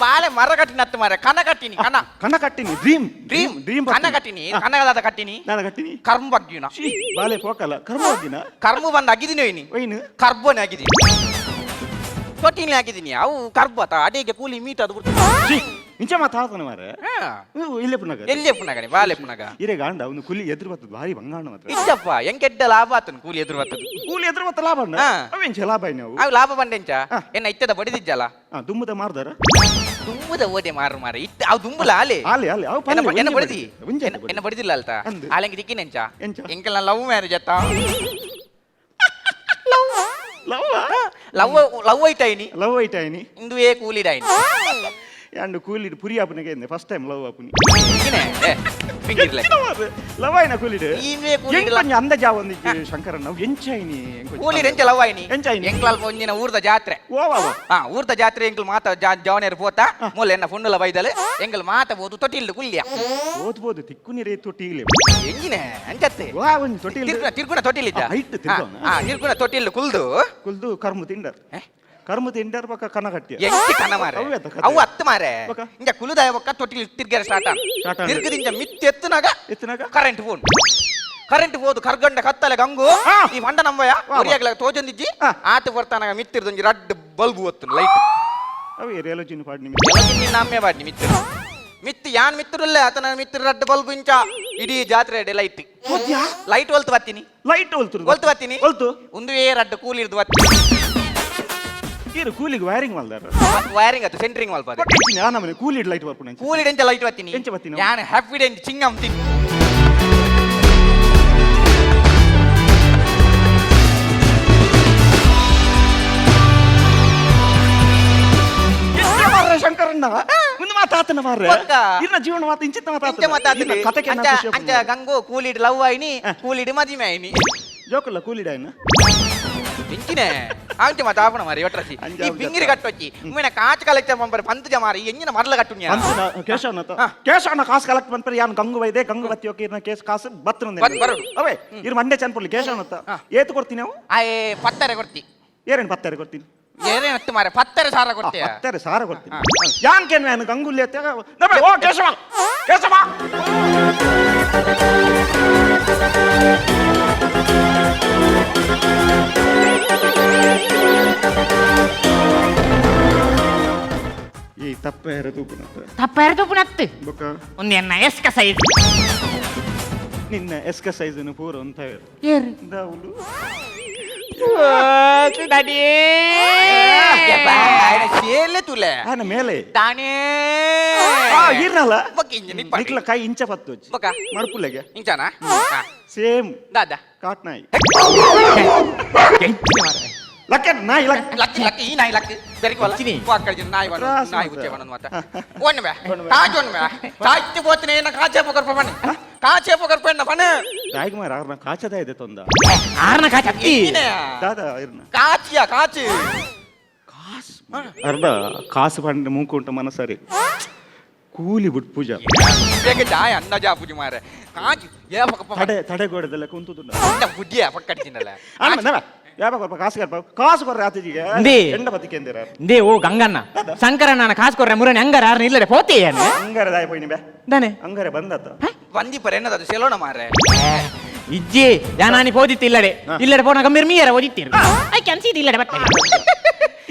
ಬಾಲೆ ಮರ ಕಟ್ಟಿನ ಅತ್ತು ಮಾರೆ, ಕನ ಕಟ್ಟಿನಿ, ಕನ. ಕನ ಕಟ್ಟಿನಿ, dream. Dream. Dream ಕನ ಬರ್ತೀನಿ. ಕಟ್ಟಿನಿ, ಕನಗದಾದ ಕಟ್ಟಿನಿ. ದಾದ ಕಟ್ಟಿನಿ? ಕರ್ಮ ಬಗ್ಗಿನ. ಶ್ರೀ, ಬಾಲೆ ಪೋಕಲ, ಕರ್ಮ ಬಗ್ಗಿನ? ಕರ್ಮ ಬಂದ ಅಗಿದಿನಿ ಒಯ್ನಿ. ಒಯ್ನು? ಕರ್ಬನೆ ಆಗಿದ್ದೀನಿ. ತೊಟ್ಟಿನಿ ಆಗಿದ್ದೀನಿ, ಅವು ಕರ್ಬ ಆತ, ಅಡಿಗೆ ಕೂಲಿ ಮೀಟ್ ಅದು ಬಿಡ್ತು. ಶ್ರೀ, ಇಂಚ ಮಾತಾತನ ಮಾರೆ. ಇಲ್ಲೇ ಪುನಗ. ಎಲ್ಲಿ ಪುನಗನೆ ಬಾಲೆ ಪುನಗ. ಇರೆ ಗಾಂಡ ಅವನು ಕೂಲಿ ಎದುರು ಬರ್ತದ ಭಾರಿ ಬಂಗಾಣ ಮಾತ್ರ. ಇಜ್ಜಪ್ಪ ಎಂಕೆಡ್ಡ ಲಾಭ ಆತನು ಕೂಲಿ ಎದುರು ಬರ್ತದ. ಕೂಲಿ ಎದುರು ಬತ್ತ ಲಾಭ ಅಣ್ಣ. ಅವೆಂಚ ಲಾಭ ನಾವು? ಅವು ಲಾಭ ಬಂಡೆಂಚ ಎನ್ನ ಇತ್ತದ ಬಡಿದಿಜ್ಜಲ್ಲ. ದುಮ್ಮದ ಮಾರ್ದಾರ? ದುಮ್ಮದ ಓದೆ ಮಾರು ಮಾರ ಇತ್ತ ಅವು ದುಂಬುಲ ಆಲೆ. ಆಲೆ ಆಲೆ ಅವು ಪಲ್ಲೆ. ಎನ್ನ ಬಡಿದಿ ಎನ್ನ ಬಡಿದಿಲ್ಲ ಅಲ್ತ ಆಲೆಂಗೆ ದಿಕ್ಕಿನೆಂಚ ಎಂಕೆಲ್ಲ ಲವ್ ಮ್ಯಾರೇಜ್ ಅತ್ತ. ಲವ್ ಲವ್ ಲವ್ ಐತಾಯಿನಿ. ಲವ್ ಐತಾಯಿನಿ. ಇಂದುವೇ ಕೂಲಿಡಾಯಿನಿ. ಅಂಡ್ ಕೂಲಿಡ್ ಪುರಿ ಆಪುನಗೆ ಫಸ್ಟ್ ಟೈಮ್ ಲವ್ ಆಪುನಿ. ಲವ್ ಆಯ್ನ ಕೂಲಿಡ್ ಎಂಕೊಂಜಿ ಅಂದಾಜ್ ಆವೊಂದಿಜ್ಜಿ ಶಂಕರಣ್ಣ ಎಂಚಾಯಿನಿ ಕೂಲಿಡ್ ಎಂಚ ಲವ್ ಆಯ್ನಿ ಎಂಕ್ಲಲ್ಪ ಒಂಜಿನ ಊರ್ದ ಜಾತ್ರೆ. ಹಾ ಊರ್ದ ಜಾತ್ರೆ ಎಂಕ್ಲು ಮಾತ ಜವನೇರು ಪೋತ ಮೂಲ ಎನ್ನ ಫುಂಡುಲ ಬೈದಲೆ ಎಂಕಲ್ ಮಾತ ಬೋದು ತೊಟ್ಟಿಲ್ಲು ಕುಲ್ಯ ಓದ್ಬೋದು ತಿಕ್ಕು ನೀರೇ ತೊಟ್ಟಿಲೆ ಎಂಜಿನೆ ಅಂಚತ್ತೆ ವಾ ಒಂಜಿ ತೊಟ್ಟಿಲ್ ತಿರ್ಗುಣ ತೊಟ್ಟಿಲಿದ್ದ ಹೈಟ್ ತಿರ್ಗುಣ ತಿರ್ಗುಣ ತೊಟ್ಟಿಲ್ಲು ಕುಲ್ದು ಕುಲ್ದು ಕರ್ಮು ತಿಂಡರ್ ಕರ್ಮ ತಿಂಡರ್ ಬೊಕ ಕನ ಕಟ್ಟಿ ಎಂಚಿ ಕನ ಮಾರೆ ಅವು ಅತ್ತು ಮಾರೆ ಇಂಜ ಕುಲುದಾಯ ಬೊಕ್ಕ ತೊಟ್ಟಿಲ್ ತಿರ್ಗರೆ ಸ್ಟಾರ್ಟ್ ತಿರ್ಗದ ಇಂಜ ಮಿತ್ತಿ ಎತ್ತುನಾಗ ಎತ್ತುನಾಗ ಕರೆಂಟ್ ಫೋನ್ ಕರೆಂಟ್ ಹೋದು ಕರ್ಗಂಡ ಕತ್ತಲೆ ಗಂಗು ಈ ಮಂಡ ನಂಬಯ ಒರಿಯಾಗ್ಲ ತೋಜೊಂದಿಜ್ಜಿ ಆತ ಬರ್ತಾನಾಗ ಮಿತ್ತಿರ್ದೊಂಜಿ ರಡ್ಡ್ ಬಲ್ಬ್ ಒತ್ತು ಲೈಟ್ ಅವು ಎಲೋಜಿನ್ ಪಾಡ್ನಿ ಎಲೋಜಿನ್ ನಮ್ಮೆ ಪಾಡ್ನಿ ಮಿತ್ತಿರು ಮಿತ್ತು ಯಾನ್ ಮಿತ್ತಿರುಲ್ಲ ಆತನ ಮಿತ್ತಿರು ರಡ್ಡ್ ಬಲ್ಬ್ ಇಂಚ ಇಡೀ ಜಾತ್ರೆ ಲೈಟ್ ಲೈಟ್ ಒಲ್ತು ಬತ್ತೀನಿ ಲೈಟ್ ಒಲ್ತು ಒಲ್ತು ಬತ್ತೀನಿ ಒಲ್ತು ಒಂದುವೇ ರಡ್ಡ್ ಕೂಲಿರ್ದು ಬತ್ತೀನಿ ಇರು ಕೂಲಿಗೆ ವೈರಿಂಗ್ ಮಲ್ದಾರ ವೈರಿಂಗ್ ಅದು ಸೆಂಟ್ರಿಂಗ್ ಮಲ್ಪ ನಮ್ಮನೆ ಕೂಲಿಡ್ ಲೈಟ್ ಬರ್ಪುಣ ಕೂಲಿಡ್ ಎಂಚ ಲೈಟ್ ಬತ್ತೀನಿ ಎಂಚ ಬತ್ತೀನಿ ಯಾನ್ ಹ್ಯಾಪಿ ಡೇ ಚಿಂಗಮ್ ತಿನ್ ಶಂಕರಣ್ಣ ಮುಂದೆ ಮಾತಾತನ ಮಾರ್ರೆ ಇರ್ನ ಜೀವನ ಮಾತು ಇಂಚಿತ್ತ ಮಾತಾತನ ಕಥೆ ಅಂಚ ಗಂಗು ಕೂಲಿಡ್ ಲವ್ ಆಯ್ನಿ ಕೂಲಿಡ್ ಮದಿಮೆ ಆಯ್ನಿ ಜೋಕಲ್ಲ ಕೂಲಿಡ್ ಆಯ್ನ ಎಂಚಿನೆ ಅಂಚ ಮಾತಾಪಣ ಮಾರಿ ಒಟ್ರಸಿ ಈ ಬಿಂಗಿರಿ ಕಟ್ಟೊಚ್ಚಿ ಉಮ್ಮೆನ ಕಾಚ್ ಕಲೆಕ್ಟ್ ಪಂಪರೆ ಪಂತ ಜಮಾರಿ ಎಂಜಿನ ಮರಲ ಕಟ್ಟುನ್ಯಾ ಕೇಶವನ ಕೇಶವನ ಕಾಸು ಕಲೆಕ್ಟ್ ಪಂಪರೆ ಯಾನ್ ಗಂಗು ವೈದೆ ಗಂಗು ಬತ್ತಿ ಓಕೆ ಇರ್ನ ಕೇಸ್ ಕಾಸು ಬತ್ತನ ಅವೇ ಇರ್ ಮಂಡೆ ಚನ್ಪುರ್ಲಿ ಕೇಶವನ ಏತು ಕೊಡ್ತೀನಿ ಅವು ಆಯೇ ಪತ್ತಾರೆ ಕೊಡ್ತಿ ಏರೇನು ಪತ್ತಾರೆ ಕೊಡ್ತೀನಿ ಏನೇನು ಹತ್ತು ಮಾರೆ ಪತ್ತಾರೆ ಸಾರ ಕೊಡ್ತೀಯ ಪತ್ತಾರೆ ಸಾರ ಕೊಡ್ತೀನಿ ಯಾನ್ ಕೇನ್ ನಾನು ಗಂಗುಲಿ ಅತ್ತ ಓ ಕೇಶವ ಕೇಶವ ಈ ತಪ್ಪೇರ ತೂಪುನತ್ತ ತಪ್ಪೇರ ತೂಪುನತ್ತು ಬೊಕ್ಕ ಒಂದು ಎನ್ನ ಎಸ್ಕ ಸೈಜ್ ನಿನ್ನ ಎಸ್ಕ ಸೈಜ್ ಪೂರ ಅಂತ ಏರು ದಾವುಲು ಶೇಲೆ ತುಲೆ ಆನ ಮೇಲೆ ತಾನೇ ಇರ್ನಲ್ಲ ಬೊಕ್ಕ ಇಂಜ ನಿಪ್ಪ ನಿಕ್ಲ ಕೈ ಇಂಚ ಪತ್ತು ಬೊಕ್ಕ ಮಡ್ಪುಲೆಗೆ ಇಂಚನಾ ಸೇಮ್ ದಾದಾ ಕಾಟ್ ನಾಯಿ ಲಕ್ಕ ನಾಯಿ ಲಕ್ಕ ಲಕ್ಕ ಲಕ್ಕ ಈ ನಾಯಿ ಲಕ್ಕ ಬೆರಕೆ ವಲ್ಲ ವಾಕಳಿಜ ನಾಯಿ ವನ ನಾಯಿ ಉಚ್ಚೆ ವನ ಮಾತ ಒಣ್ಣೆ ಬೇ ಕಾಜ್ ಒಣ್ಣೆ ಬೇ ಕಾಚ್ ಪೋತನೆ ಏನ ಕಾಚೆ ಪೊಕರ್ ಪಣ ಕಾಚೆ ಪೊಕರ್ ಪಣ್ಣ ಪಣ ನಾಯಿಗೆ ಮಾರ ಆರ್ನ ಕಾಚದ ಇದೆ ತೊಂದ ಆರ್ನ ಕಾಚ್ ಅತ್ತಿ ದಾದಾ ಇರ್ನ ಕಾಚಿಯ ಕಾಚು ಕಾಸು ಅರ್ಧ ಕಾಸು ಪಂಡ ಮೂಕುಂಟ ಮನಸರಿ ಕೂಲಿ ಬಿಟ್ಟು ಪೂಜಾ ಬೇಗ ಜಾಯ ಅಂದಾಜಾ ಪೂಜೆ ಮಾರೆ ಕಾಚು ಏ ಪಕ್ಕ ತಡೆ ತಡೆಗೋಡೆದಲ್ಲ ಕುಂತುದುಂಡ ಬುಡ್ಡಿಯ ಪಕ್ಕ ಅಡಿಸಿನಲ್ಲ ಅಣ್ಣ ಯಾವಾಗ ಕೊರ್ಪ ಕಾಸು ಕೊರ್ಪ ಕಾಸು ಕೊರ್ರೆ ಆತಿಜಿಗೆ ಎಂಡ ಬತ್ತಿಕೆಂದಿರ ಇಂದೇ ಓ ಗಂಗಣ್ಣ ಶಂಕರಣ್ಣನ ಕಾಸು ಕೊರ್ರೆ ಮುರನೆ ಅಂಗಾರ ಆರ್ನ ಇಲ್ಲಡೆ ಪೋತೆ ಏನು ಅಂಗಾರೆ ದಾಯ ಪೋಯಿನಿ ಬೇ ದಾನೆ ಅಂಗಾರೆ ಬಂದತ್ತ ಬಂದಿಪರ ಏನದ ಸೆಲೋಣ ಮಾರೆ ಇಜ್ಜಿ ಯಾನಾನಿ ಪೋದಿತ್ತು ಇಲ್ಲಡೆ ಇಲ್ಲಡೆ ಪೋನಾಗ ಮಿರ್ ಮೀಯರ ಓದಿತ್ತೀರು I can see ಇಲ್ಲಡೆ ಬಟ್ಟೆ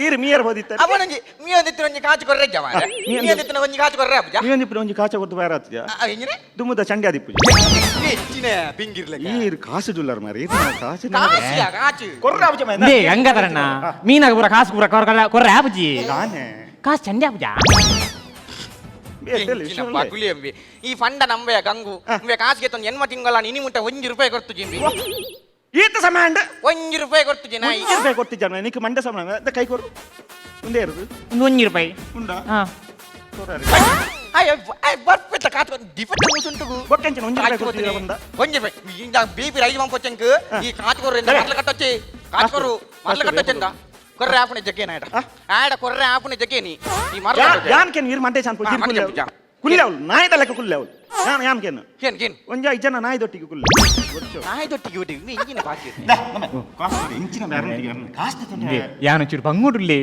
ಈರು ಮೀಯರ ಓದಿತ್ತ ಅವನೊಂಜಿ ಮೀಯೊಂದಿತ್ತಿನ ಒಂಜಿ ಕಾಚು ಕೊರ್ರೆ ಜಮಾರೆ ಮೀಯೊಂದಿತ್ತಿನ ಒಂಜಿ ಕಾಚು ಕೊರ್ರೆ ಅಪ್ಪುಜ ಮೀಯೊಂದಿತ್ತಿನ ಒಂಜಿ ಕಾಚ ಕೊರ್ದು ಬಾರ ಆತಿಜ ಎಂಜಿನೆ ದುಮ್ಮದ ಚಂಡಿ ಆದಿಪ್ಪುಜ ಹೆಚ್ಚಿನ ಬಿಂಗಿರ್ಲೆ ಈರು ಕಾಸು ಡುಲ್ಲರ್ ಮಾರಿ ಕಾಸು ಕಾಸಿಯ ಕಾಚು ಕೊರ್ರೆ ಅಪ್ಪುಜ ಇಂದೇ ಗಂಗಾಧರಣ್ಣ ಮೀನಾಗ ಪೂರ ಕಾಸು ಪೂರ ಕೊರ್ರೆ ಕೊರ್ರೆ ಆಪುಜಿ ನಾನೇ ಕಾಸು ಚಂಡಿ ಆಪುಜ ಪಗುಲಿ ಈ ಫಂಡ ನಂಬೆಯ ಗಂಗು ಕಾಸಿಗೆ ತಂದು ಎನ್ಮ ತಿಂಗಳ ಇನಿ ಮುಟ್ಟ ಒಂಜಿ ರೂಪಾಯಿ ಕೊಡ್ತು ಜಿಂಬಿ ಈತ ಸಮಯ ಅಂಡ ಒಂಜಿ ರೂಪಾಯಿ ಕೊಡ್ತು ಜಿ ನಾಯಿ ಒಂಜಿ ರೂಪಾಯಿ ಕೊಡ್ತಿದ್ದಾನೆ ನಿಕ್ ಮಂಡೆ ಸಮಯ ಕೈ ಕೊರು ಒಂದೇ ಇರುದು ಒಂದು ಒಂಜಿ ರೂಪಾಯಿ ಉಂಡಾ ಹಾ ಅಯ್ಯ ಬರ್ಪೆತ್ತ ಕಾತು ದಿಪಟ್ಟ ಮುಸುಂಟುಗು ಬೊಕ್ಕಂಚಿನ ಒಂಜಿ ರೂಪಾಯಿ ಕೊಡ್ತಿದ್ದ ಬಂದ ಒಂಜಿ ರೂಪಾಯಿ ಇಂದ ಬಿಪಿ ರೈಸ್ ಮಂಪೊಚ್ಚಂಕ್ ಈ ಕಾತು ಕೊರು ಮೊದಲು ಕಟ್ಟೊಚ್ಚಿ ಕಾತು ಕೊರು ಮೊದಲು ಕಟ್ಟೊಚ್ಚಂದ ಕೊರ್ರೆ ಆಪುನೆ ಜಗ್ಗೇನ ಆಡ ಆಡ ಕೊರ್ರೆ ಆಪುನೆ ಜಗ್ಗೇನಿ ಈ ಮರ ಯಾನ್ ಕೆನ್ ಇರ್ ಮಂಡೆ ಚಾನ್ ಪೂಜಿ ಕುಲ್ಲೆ ನಾಯಿ ತಲೆಕ ಕುಲ್ಲೆ ಅವಳು ಯಾನ್ ಯಾನ್ ಕೆನ್ ಕೆನ್ ಕೆನ್ ಒಂಜ ಇಜ್ಜನ ನಾಯಿ ದೊಟ್ಟಿಗೆ ಕುಲ್ಲೆ ನಾಯಿ ದೊಟ್ಟಿಗೆ ಒಟ್ಟಿಗೆ ನೀ ಇಂಜಿನ ಬಾಕಿ ಇಂಚಿನ ಬ್ಯಾರಂಟಿಗೆ ಯಾನು ಚೂರು ಬಂಗುಡುಲ್ಲೆ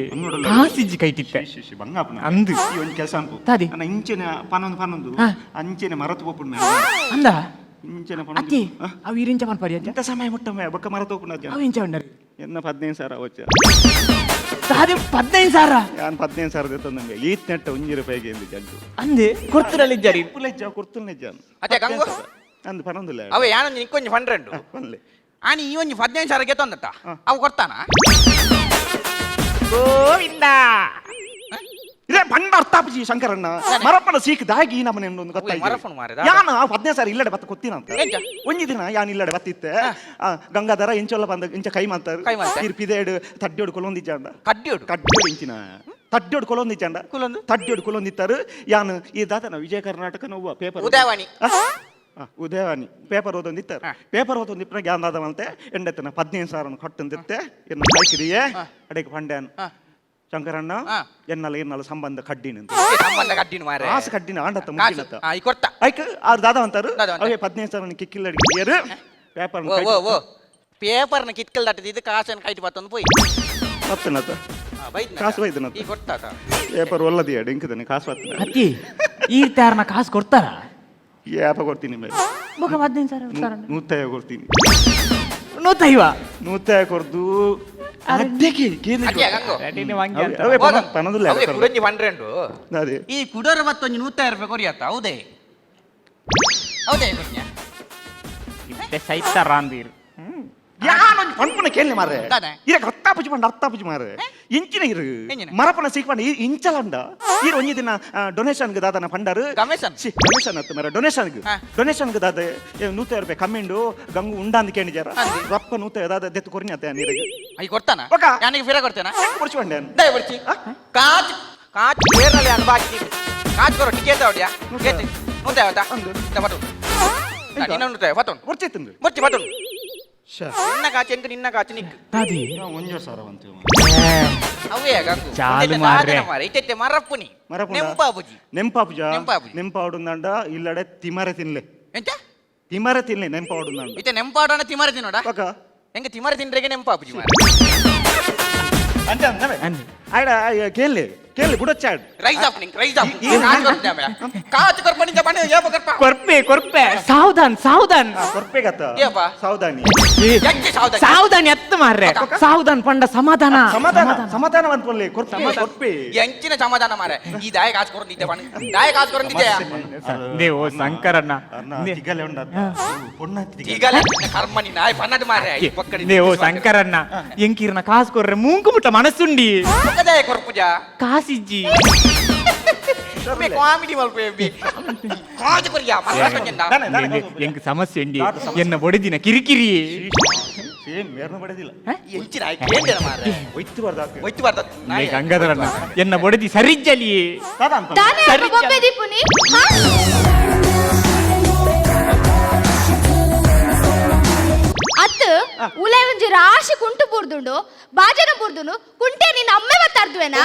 ಕಾಸಿಜ್ಜಿ ಕೈಟಿತ್ತೆ ಬಂಗಾಪನ ಅಂದು ಈ ಒಂಜಿ ಕೆಲಸ ಅನ್ಪು ತಾದಿ ಅನ್ನ ಇಂಚಿನ ಪನೊಂದು ಪನೊಂದು ಅಂಚಿನ ಮರತು ಪೋಪುಂಡು ಅಂದ ಇಂಚಿನ ಅತ್ತಿ ಅವು ಇರಿಂಚ ಪನ್ಪರಿ ಎಂತ ಸಮಯ ಮುಟ್ಟಮ್ಮ ಬೊಕ್ಕ ಮರತು ಪೋಪುಂಡು ಅವು ಇಂಚ ಉಂಡರು ಎನ್ನ 15,000 ಅವಚ್ಚ. ದಾದೆ 15,000? ಯಾನ್ 15,000 ದೆತ್ತೊಂದಂಗೆ ಈತ್ ನೆಟ್ಟ ಒಂಜಿ ರೂಪಾಯಿಗೆ ಎಂದು ಜಡ್ಡು. ಅಂದೆ ಕೊರ್ತುರಲ್ಲ ಇಜ್ಜಾರಿ. ಪುಲೆಜ್ಜ ಕೊರ್ತುಲ್ನೆಜ್ಜ. ಅತ್ತೆ ಗಂಗು? ಅಂದ್ ಪನೊಂದುಲ್ಲ. ಅವೇ ಯಾನೊಂಜಿ ನಿಕ್ಕೊಂಜಿ ಪಂಡ್ರೆಂಡು. ಪನ್ಲೆ. ಆನಿ ಈ ಒಂಜಿ 15,000 ಗೆತ್ತೊಂದತ್ತ ಅವು ಕೊಡ್ತಾನ? ಗೋವಿಂದ. ಇದೇ ಪಂಡ ಅರ್ಥಾಪಜಿ ಶಂಕರಣ್ಣ, ಮರಪ್ಪನ ಸೀಕ್ ದಾಗಿ ನಮ್ಮನೆ ಒಂದು ಗೊತ್ತಾಯ್ತು. ಮರಪ್ಪನ ಮಾರ್ರೆ, ದಾದ? ಯಾನ 15,000 ಇಲ್ಲಡೆ ಬತ್ತ ಕೊತ್ತಿನ ಅಂತ. ಎಂಚ? ಒಂಜಿ ದಿನ ಯಾನ್ ಇಲ್ಲಡೆ ಬತ್ತಿತ್ತೆ, ಗಂಗಾಧರ ಇಂಚೊಲ್ಲ ಬಂದ ಇಂಚ ಕೈ ಮಾಡ್ತಾರೆ. ಕೈ ಮಾಡ್ತಾರೆ. ಇರ್ ಪಿದೇಡು ತಡ್ಡೋಡು ಕೊಲೊಂದಿಜ್ಜಾಂಡ. ಕಡ್ಡಿಯೋಡು? ಕಡ್ಡೋಡು ಇಂಚಿನ ತಡ್ಡೋಡು ಕೊಲೊಂದಿಜ್ಜಾಂಡ. ಕುಲೊಂದು? ತಡ್ಡೋಡು ಕೊಲೊಂದಿತ್ತಾರೆ. ಯಾನ್ ಈ ದಾದನ ವಿಜಯ ಕರ್ನಾಟಕ ನೋವು ಪೇಪರ್. ಉದಯವಾಣಿ. ಉದಯವಾಣಿ ಪೇಪರ್ ಓದೊಂದಿತ್ತಾರೆ. ಪೇಪರ್ ಓದೊಂದಿಪ್ಪನ ಗ್ಯಾನ್ ದಾದ ಎಂಡೆತ್ತನ 15,000 ಕಟ್ಟಂದಿತ್ತೆ ಎನ್ನ ಕೈಕಿರಿಯೇ ಅಡೆಗೆ ಪಂಡ್ಯಾನ್. ಶಂಕರಣ್ಣ, ಎನ್ನಲ ಎನ್ನಲ ಸಂಬಂಧ ಕಡ್ಡಿನ ಅಂತ. ಏ, ಸಂಬಂಧ ಕಡ್ಡಿನ ಮಾರ್ರೆ. ಆಸೆ ಕಡ್ಡಿನ ಆಂಡತ್ತ ಕಾಸು. ಮುಗಿನತ್ತ. ಈ ಕೊರ್ತ. ಐಕ್ ಆರ್ ದಾದ ಅಂತಾರು. ದಾದ ಅಂತಾರೆ. ಅವೇ 15,000 ಕಿಕ್ಕಿಲ್ಲ ಅಡಿಗೆ ಪೇಪರ್. ಓ ಓ ಓ ಪೇಪರ್ನ ಕಿತ್ಕಲ್ ದಟ್ಟದ ಇದು ಕಾಸನ್ನು ಕೈಟ್ ಬತ್ತೊಂದು ಪೋಯಿ. ಬತ್ತನತ್ತ. ಬೈದ್ನ. ಕಾಸು ಬೈದ್ನತ್ತ. ಈ ಕೊರ್ತಾತ. ಪೇಪರ್ ಒಲ್ಲದಿ ಡಿಂಕದನೆ ಕಾಸು ಬತ್ತನ. ಅತ್ತಿ ಈ ತಾರನ ಕಾಸು ಕೊಡ್ತಾರ? ಯಾಪ ಕೊಡ್ತೀನಿ ಮೇಲೆ. ಬೊಕ 15,000 ಕೊಡ್ತಾರ? ನೂತ್ತಾಯ ಕೊಡ್ತೀನಿ. ನೂತೈವ? ನೂತ್ತಾಯ ಕೊರ್ದು ಅಡ್ಡೆಗೆ ಕೇಂದ್ರ. ಅಡ್ಡೆ ಗಂಗು. ಅವೇ ಪನದುಲ್ಲ. ಅವೇ ಕುಡೊಂಜಿ ಪಂಡ್ರೆಂಡು. ಅದೇ. ಈ ಕುಡೋರ ಮತ್ತೊಂಜಿ 100 ರೂಪಾಯಿ ಕೊರಿಯತ್ತ ಹೌದೇ ಹೌದೇ ಕುಡ್ಯ? ಇತ್ತೆ ಸೈತಾರ ಅಂದಿರು. ಯಾನೊಂಜಿ ಪನ್ಪುನ ಕೇಳಿ ಮಾರ್ರೆ. ದಾದ? ಇರಕ್ ಅರ್ಥ ಪಂಡ ಅರ್ಥ ಮಾರ್ರೆ ಇಂಚಿನ ಇರು. ಎಂಚಿನ? ಮರಪನ ಸೀಕ್ ಪಂಡ ಇಂಚಲಂಡ ಇರು ಒಂಜಿ ದಿನ ಡೊನೇಷನ್ ದಾದನ ಪಂಡರು. ಕಮಿಷನ್? ಸಿ ಡೊನೇಷನ್ ಅತ್ತ ಮಾರ್ರೆ ಡೊನೇಷನ್. ಡೊನೇಷನ್ ದಾದ 100 ರೂಪಾಯಿ ಕಮ್ಮಿಂಡು ಗಂಗು ಉಂಡಾಂದ್ ಕೇಳಿಜಾರ ರಪ್ಪ ನೂತ ದಾದ ದೆತ್ತು ಕೊರಿನ ಅತ್ತ ನೀರಿಗೆ. ಈ ಕೊಡ್ತಾನ? ಒಕ್ಕ. ಯಾನಿಗೆ ಫಿರ ಕೊಡ್ತೇನ? ಕೊಡ್ಚು ಪಂಡೆ. ದಯ ಬಿಡ್ಚಿ ಕಾಚ್ ಕಾಚ್ ಏರಲಿ ಅನ್ ಬಾಕಿ ಕಾಚ್ ಕೊರೋ ಟಿಕೆಟ್ ಅವಡಿಯಾ ಕೇತಿ ನೂತ ಯಾವತ್ತಾ? ಅಂದು. ಇಂದ ಪಟು ನಿನ್ನ ನೂತ ಪಟು. ಕೊಡ್ಚೈತಂದು. ಬೊಚ್ಚಿ ಪಟು ನಿನ್ನ ಕಾಚು ಎಂಕ ನಿನ್ನ ಕಾಚು ನಿಕ್. ದಾದಿ? ಒಂಜೋ ಸಾರ ಅಂತೀವಿ. ಅವೇ ಗಂಗು. ಚಾಲು ಇತ್ತೆ ಮಾರ್ರೆ. ದಾದನ ಮಾರ್ರೆ ಇತ್ತೆ ಮರಪ್ಪುನಿ. ಮರಪುಂಡ? ನೆಂಪಾಪುಜಿ. ನೆಂಪಾಪುಜ. ನೆಂಪಾಪುಜಿ. ನೆಂಪಾಡುಂದಾಂಡ ಇಲ್ಲಡೆ ತಿಮರೆ ತಿನ್ಲೆ. ಎಂಚ? ತಿಮರೆ ತಿನ್ಲೆ ನೆಂಪಾಡುಂದಾಂಡ. ಇತ್ತೆ ನೆಂಪಾಡೋಣ ತಿಮರೆ ತಿನ್ನೋಡ. ಒಕ್ಕ. ಎಂಕ ತಿಮರೆ ತಿಂಡ್ರೆಗೆ ನೆಂಪಾಪುಜಿ ಮಾರ್ರೆ. ಅಂಚ ಅಂದವೆ ಆಯ್ಡ ಕೇಳಿ ಕೇಳಿ ಬುಡಚ್ಚಾಡ್. ರೈಸ್ ಆಫ್ ನಿಂಕ್ ರೈಸ್ ಆಫ್ ಕಾಚು ಕೊರ್ಪೆ ಕಾಚು ಕೊರ್ಪಣಿಂದ ಬಣ್ಣ ಏಪ ಕೊರ್ಪ. ಕೊರ್ಪೆ ಕೊರ್ಪೆ ಸಾವಧಾನ್ ಸಾವಧಾನ್. ಕೊರ್ಪೆಗತ್ತ. ಏಪ? ಸಾವಧಾನಿ. ಎಂಚ ಸಾವಧಾನ? ಸಾವಧಾನ್ ಎತ್ತು ಮಾರ್ರೆ, ಸಾವಧಾನ್ ಪಂಡ ಸಮಾಧಾನ. ಸಮಾಧಾನ ಸಮಾಧಾನ ಅಂದ್ಕೊಳ್ಳಿ ಕೊರ್ಪೆ ಕೊರ್ಪೆ. ಎಂಚಿನ ಸಮಾಧಾನ ಮಾರ್ರೆ ಈ ದಾಯ ಕಾಸು ಕೊರಂದಿದ್ದೆ ಬಣ್ಣ ದಾಯ ಕಾಸು ಕೊರಂದಿದ್ದೆ. ದೇವೋ ಶಂಕರಣ್ಣ. ಅಣ್ಣ ತಿಗಲೆ ಉಂಡತ್ತ ಪೊಣ್ಣತ್ತಿ. ಈಗಲೇ ಕರ್ಮ ನಿನ್ನ ಆಯ್ ಪನ್ನಡು ಮಾರ್ರೆ ಈ ಪಕ್ಕಡಿ. ದೇವೋ ಶಂಕರಣ್ಣ ಎಂಕಿರ್ನ ಕಾಸು ಕೊರ್ರೆ ಮೂಂಕು ಮುಟ್ಟ ಮನಸ್ಸುಂಡಿ. ಪಕ್ಕದಾಯ ಕೊರ್ಪುಜ. ಕಾಸಿಜ್ಜಿ. ಕಾಮಿಡಿ ಮಲ್ಪೆ ಬಿ ಕಾಜು ಕೊರಿಯಾ ಮರಕೊಂಜಂಡ. ದಾನೆ, ದಾನೆ. ಎಂಕ್ ಸಮಸ್ಯೆ ಉಂಡಿ, ಎನ್ನ ಬೊಡೆದಿನ ಕಿರಿಕಿರಿ. ಸೇಮ್ ಬೇರ್ನ ಬಡದಿಲ್ಲ. ಎಂಚಿನ ಆಯ್ ಕೇಂದ್ರ ಮಾರ್ರೆ. ಒಯ್ತು ಬರ್ದಾಕ. ಒಯ್ತು ಬರ್ದ. ಲೇ ಗಂಗಾಧರಣ್ಣ ಎನ್ನ ಬೊಡೆದಿ ಸರಿಜ್ಜಲಿ. ದಾದ ಅಂತ. ದಾನೆ ಸರಿ. ಬೊಬ್ಬೆ ದೀಪುನಿ ಹಾ? ಅತ್ ಉಲೆ ಒಂಜಿ ರಾಶಿ ಕುಂಟು ಬುರ್ದುಂಡು ಬಾಜನ ಬುರ್ದುಂಡು ಕುಂಟೆ ನಿನ್ನ ಅಮ್ಮೆ ಬತ್ತಾರ್ದುವೆನಾ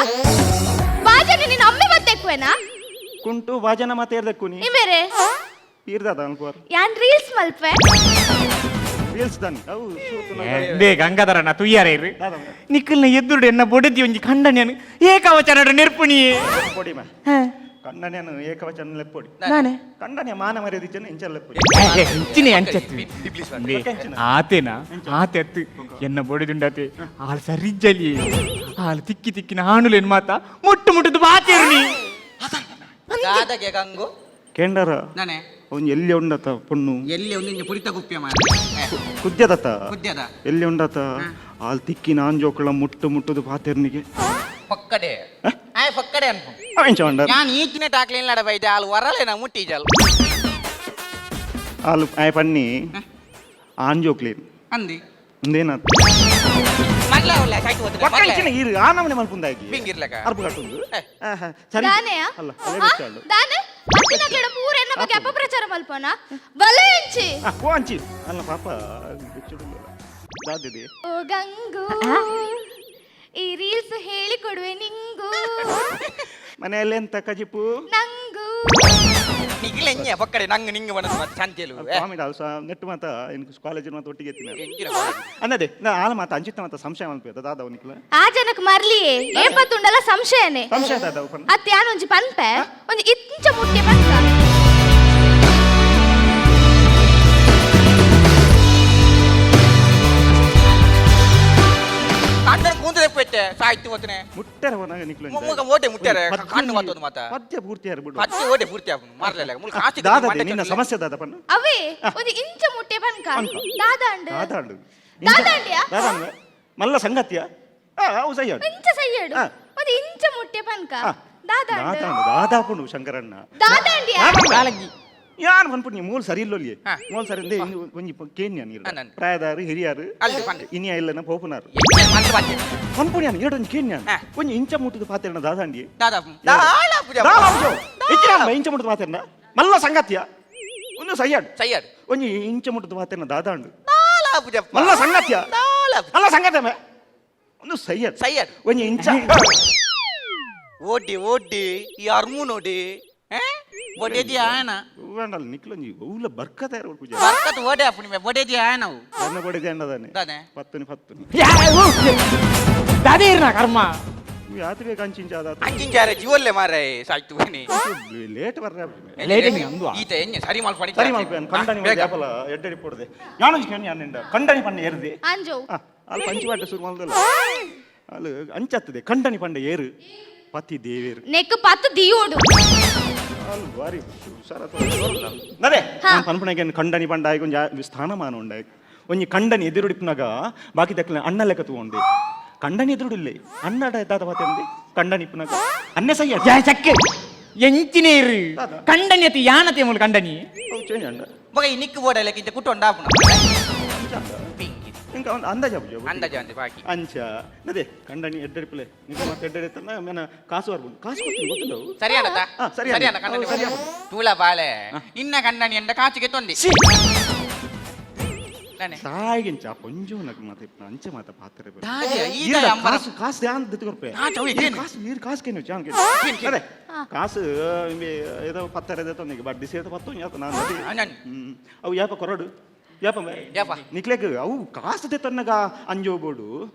ಬಾಜನ ನಿನ್ನ ಅಮ್ಮೆ ಬತ್ತೆಕ್ವೆನಾ? ಕುಂಟು ವಾಜನ ಮಾತೆ ಇರ್ದಕ್ಕುನಿ. ಇಮೇರೆ. ತೀರ್ದಾದ ಅನ್ಕೋರ್. ಯಾನ್ ರೀಲ್ಸ್ ಮಲ್ಪೆ. ರೀಲ್ಸ್ ದಾನಿ ಅವು. ಲೇ ಗಂಗಾಧರಣ್ಣ ತುಯ್ಯಾರ ಇರು. ದಾದ. ನಿಕ್ಕಲ್ನ ಎದ್ದುಡು ಎನ್ನ ಬೊಡೆದಿ ಒಂಜಿ ಖಂಡನ್ಯಾನು ಏಕವಚನಡು ನೆರ್ಪುಣಿ. ಪೊಡಿ ಮಾ ಕಣ್ಣನೇನು ಏಕವಚನ ಲೆಪ್ಪೊಡಿ. ನಾನೇ. ಕಂಡನೆ ಮಾನ ಮರ್ಯಾದೆ ಜನ ಇಂಚ ಲೆಪ್ಪೊಡಿ. ಇಂಚಿನೆ ಅಂಚತ್ತು ಆತೇನಾ ಆತೆ ಅತ್ತು ಎನ್ನ ಬೊಡೆದುಂಡಾತೆ ಆಳ್ ಸರಿಜ್ಜಲಿ ಆಳ್ ತಿಕ್ಕಿ ತಿಕ್ಕಿನ ಹಾನುಲೇನ್ ಮಾತ ಮುಟ್ಟು ಮುಟ್ಟುದು ಬಾತೇರು ನೀ. ದಾದಗೆ ಗಂಗು. ಕೇಂಡರ. ನಾನೇ. ಅವನು ಎಲ್ಲಿ ಉಂಡತ ಪೊಣ್ಣು? ಎಲ್ಲಿ ಒಂದು ಪುರಿತ ಗುಪ್ಪಿಯ ಮಾರ್ರೆ. ಕುದ್ಯದತ. ಕುದ್ಯದ. ಎಲ್ಲಿ ಉಂಡತ ಆಲ್ ತಿಕ್ಕಿ ನಾನ್ ಜೋಕುಳ ಮುಟ್ಟು ಮುಟ್ಟುದು ಪಾತೆರ್ನಿಗೆ. ಪಕ್ಕಡೆ ಆಯ್ ಪಕ್ಕಡೆ ಅನ್ಪು. ಅವೆಂಚ ಉಂಡ? ಯಾನ್ ಈಚಿನ ಟಾಕ್ಲಿನ್ ಲಡ ಬೈದೆ ಆಲ್ ವರಲೇನ ಮುಟ್ಟಿ ಜಲ್. ಆಲ್ ಆಯ್ ಪನ್ನಿ ಆನ್ ಜೋಕ್ಲೇನ್. ಅಂದಿ. ಒಂದೇನಾತ್? ಮಗ್ಲ ಉಲ್ಲ ಸೈಟ್ ಓದುನೆ. ಒಕ್ಕ ಇಂಚಿನ ಇರು ಆ ನಮನೆ ಮಲ್ಪುಂದಾಗಿ. ಬಿಂಗಿರ್ಲಕ. ಅರ್ಪು ಕಟ್ಟುಂದು. ಆಹಾ, ಸರಿ. ದಾನೆಯಾ? ಅಲ್ಲ ಅಲ್ಲೇ ಹಾ? ಬೆಚ್ಚಾಳು. ದಾನೆ ಬತ್ತಿನಕ್ಲೆಡ ಪೂರ ಎನ್ನ ಬಗ್ಗೆ ಅಪಪ್ರಚಾರ ಮಲ್ಪನ ಬಲೆ ಎಂಚಿ. ಆ, ಪೋ ಅಂಚಿ ಅಲ್ಲ ಪಾಪ ಬೆಚ್ಚುಡುಲ್ಲ ದಾದಿದೆ. ಓ ಗಂಗು ಈ ರೀಲ್ಸ್ ಹೇಳಿಕೊಡುವೆ ನಿಂಗು. ಮನೆಯಲ್ಲಿ ಎಂತ ಕಜಿಪು? ನಂಗು. ನಿಗಿಲೆಂಜೆ ಪಕ್ಕಡೆ ನಂಗ್ ನಿಂಗ್ ಬಣದ ಮತ್ತೆ ಸಂತೆಲು. ಕಾಮಿಡಿ ಅಲ್ಸ ನೆಟ್ಟು ಮಾತ ಕಾಲೇಜ್ ಮಾತ ಒಟ್ಟಿಗೆ ಎತ್ತಿನ ಅನ್ನದೆ ನಾ ಆಲ ಮಾತ ಅಂಚಿತ ಮಾತ ಸಂಶಯ ಮಲ್ಪೆ ದಾದ ಅವನಿಕ್ಲ. ಆ ಜನಕ್ ಮರ್ಲಿಯೇ ಏಪತ್ತುಂಡಲ ಸಂಶಯನೇ. ಸಂಶಯ ದಾದ ಪನ್. ಅತ್ತೆ ಯಾನೊಂಜಿ ಪನ್ಪೆ ಒಂಜಿ ಇಂಚ ಮುಟ್ಟಿ ಪನ್ಪ. ಕಣ್ಣನ್ ಕೂಂತ ತೆಪ್ಪೆತ್ತೆ. ಸಾಹಿತ್ಯ ಓದ್ತನೆ. ಮುಟ್ಟರೆ ಹೋನಾಗ ನಿಕ್ಲು. ಮುಗ ಓಟೆ ಮುಟ್ಟರೆ, ಕಣ್ಣು ಬತ್ತೊಂದು ಮಾತ. ಪದ್ಯ ಪೂರ್ತಿ ಯಾರು ಬಿಡು. ಪದ್ಯ ಓಟೆ ಪೂರ್ತಿ ಆಪುಂಡು ಮಾರ್ಲೆಲ್ಲ ಮುಲ್ ಕಾಸಿ. ದಾದ ನಿನ್ನ ಸಮಸ್ಯೆ ದಾದ ಪನ್ನ? ಅವೇ ಒಂದು ಇಂಚ ಮುಟ್ಟೆ ಪನ್ಕ ದಾದಾಂಡ್. ದಾದಾಂಡು. ದಾದಾಂಡ್ಯಾ? ದಾದಾಂಡ ಮಲ್ಲ ಸಂಗತಿಯ ಅವು ಸಯ್ಯಾಡು. ಇಂಚ ಸಯ್ಯಡು. ಒಂದು ಇಂಚ ಮುಟ್ಟೆ ಪನ್ಕ ದಾದಾಂಡ್. ದಾದಾಂಡು ದಾದಾಪುಂಡು ಶಂಕರಣ್ಣ. ದಾದಾಂಡ್ಯಾ? ಯಾನ್ ಪನ್ಪುನಿ ಮೂಲ ಸರಿ ಇಲ್ಲೊಲ್ಲಿಯೇ ಮೂಲ ಸರಿ ಇಂದೆ ಒಂಜಿ ಕೇನ್ಯ ನೀರು ಪ್ರಾಯದಾರು ಹಿರಿಯಾರು ಇನಿಯ ಇಲ್ಲನ ಪೋಪುನಾರು ಪನ್ಪುನಿ ಯಾನ್ ಎರಡೊಂಜಿ ಕೇನ್ಯ ಒಂಜಿ ಇಂಚ ಮುಟ್ಟದ ಪಾತೆರಣ ದಾದಾಂಡಿ. ಇಂಚ ಮುಟ್ಟದ ಪಾತೆರಣ ಮಲ್ಲ ಸಂಗತಿಯ ಒಂದು ಸಯ್ಯಾಡು ಸಯ್ಯಾಡು. ಒಂಜಿ ಇಂಚ ಮುಟ್ಟದ ಪಾತೆರಣ ದಾದಾಂಡು ಮಲ್ಲ ಸಂಗತಿಯ ಮಲ್ಲ ಸಂಗತಿಯ ಒಂದು ಸಯ್ಯಾಡು ಸಯ್ಯಾಡು. ಒಂಜಿ ಇಂಚ ಓಡಿ ಓಡಿ ಈ ಅರ್ಮು ನೋಡಿ ಬೊಡೆದಿ ಆಯನ വേണ്ടಲ್ಲ ನಿಕ್ಲೊಂಜಿ ಒವ್ಲ ಬರ್ಕತ ಇರೋ ಪೂಜೆ ಬರ್ಕತ್ ಓಡೆ ಅಪ್ಪುನಿ ಬೊಡೆದಿ ಆಯನವು. ನನ್ನ ಬೊಡೆದಿ ಅಂಡದಾನೆ. ದಾನೆ? ಪತ್ತುನಿ ಪತ್ತುನಿ. ದಾದೇರ್ನ ಕರ್ಮ. ಯಾತಿ ಬೇಕು ಅಂಚಿಂಚ ಅದ. ಅಂಚಿಂಚಾರೆ ಜೀವಲ್ಲೇ ಮಾರೆ ಸಾಯ್ತು ಬನ್ನಿ. ಲೇಟ್ ಬರ್ರೆ. ಲೇಟ್ ಅಂದುವಾ. ಈತ ಎಣ್ಣೆ ಸರಿ ಮಲ್ಪಡಿ. ಸರಿ ಮಲ್ಪಿ ಕಂಡನಿ ಯಾಪಲ ಎಡ್ಡೆಡಿ ಪೋಡ್ದೆ ಯಾನು ಕೇಣಿ ಅನ್ನಿಂಡ ಕಂಡನಿ ಪಂಡ ಏರ್ದೆ. ಅಂಜೋ ಅಲ್ಲಿ ಪಂಚವಾಟ ಶುರು ಮಲ್ದಲ್ಲ ಅಲ್ಲಿ ಅಂಚತ್ತದೆ ಕಂಡನಿ ಪಂಡ ಏರು ಪತಿ ದೇವೇರು ನೆಕ್ ಪತ್ತು ದಿಯೋಡು. ಭಾರಿ ನದೇ ನಾನು ಪನ್ಪುಣಗೆ ಕಂಡನಿ ಪಂಡ ಒಂಜಿ ಸ್ಥಾನಮಾನ ಉಂಡಾಯ್ ಒಂಜಿ ಕಂಡನಿ ಎದುರುಡಿಪ್ನಾಗ ಬಾಕಿ ದಕ್ಕಲ ಅಣ್ಣ ಲೆಕ್ಕ ತಗೊಂಡೆ ಕಂಡನಿ ಎದುರುಡಿಲ್ಲೆ ಅಣ್ಣಡ ದಾದ ಪಾತೆ ಕಂಡನಿ ಇಪ್ಪುನಾಗ ಅನ್ನೆ ಸಯ್ಯ ಯಾ ಚಕ್ಕೆ ಎಂಚಿನೇರು ಕಂಡನಿ ಅತಿ ಯಾನತೆ ಮೂಲ ಕಂಡನಿ ಚೇಂಜ್ ಅಂಡ ಬೊಕ ಈ ನಿಕ್ಕು ಬೋಡ ಲೆಕ್ಕ ಕುಟ್ಟೊಂಡ ಆಪುನ. ಇಂಕ ಒಂದು ಅಂದಾಜು ಆಪುಜಿ. ಅಂದಾಜು ಅಂದೆ ಬಾಕಿ. ಅಂಚ ನದೇ ಕಂಡನಿ ಎಡ್ಡೆಡಿಪ್ಪಲೆ ನಿಕ್ಕ ಮತ್ತೆ ಎಡ್ಡೆಡಿತ್ತನ ಮೇನ ಕಾಸು ಬರ್ಬೋದು ಕಾಸು ಕೊಡ್ತೀನಿ ಗೊತ್ತಿಲ್ಲ ಅವು. ಸರಿ ಅಣ್ಣತ? ಸರಿ ಸರಿ ಅಣ್ಣ. ಅಣ್ಣ, ಕಂಡನಿ. ಸರಿ. ತೂಳ ಬಾಳೆ ನಿನ್ನ ಕಂಡನಿ ಎಂಡ ಕಾಚಿಗೆ ತೊಂದೆ ನಾನೆ. ಸಾಯಿಗಿಂಚ ಪೊಂಜೋನಕ್ ಮಾತ ಇಪ್ಪನ ಅಂಚ ಮಾತ ಪಾತ್ರೆ ಬರು. ದಾದೆ, ಈ ಈರ್ಡ ದಾಯ ಅಂಬರ. ಕಾಸು ಕಾಸು ಧ್ಯಾನ ದಿತ್ತು ಕೊರ್ಪೆ. ಹಾ, ಚೌಳಿ, ಏನು? ಕಾಸು ನೀರು ಕಾಸು ಕೇನು ಜಾನ್ ಕೇನು. ಅದೇ ಕಾಸು ಇಂಬೆ ಏದೋ ಪತ್ತರ ಏದೋ ತೊಂದಿಗೆ ಬಡ್ಡಿ ಸೇತ ಪತ್ತು ಯಾತ ನಾನು ಅದೇ. ನಾನು. ಅವು ಯಾಪ ಕೊರಡು ಯಾಪ ಯಾಪ? ನಿಕ್ಲೆಗ್ ಅವು ಕಾಸು ತೆತ್ತನ್ನಗ ಅಂಜೋಬೋಡು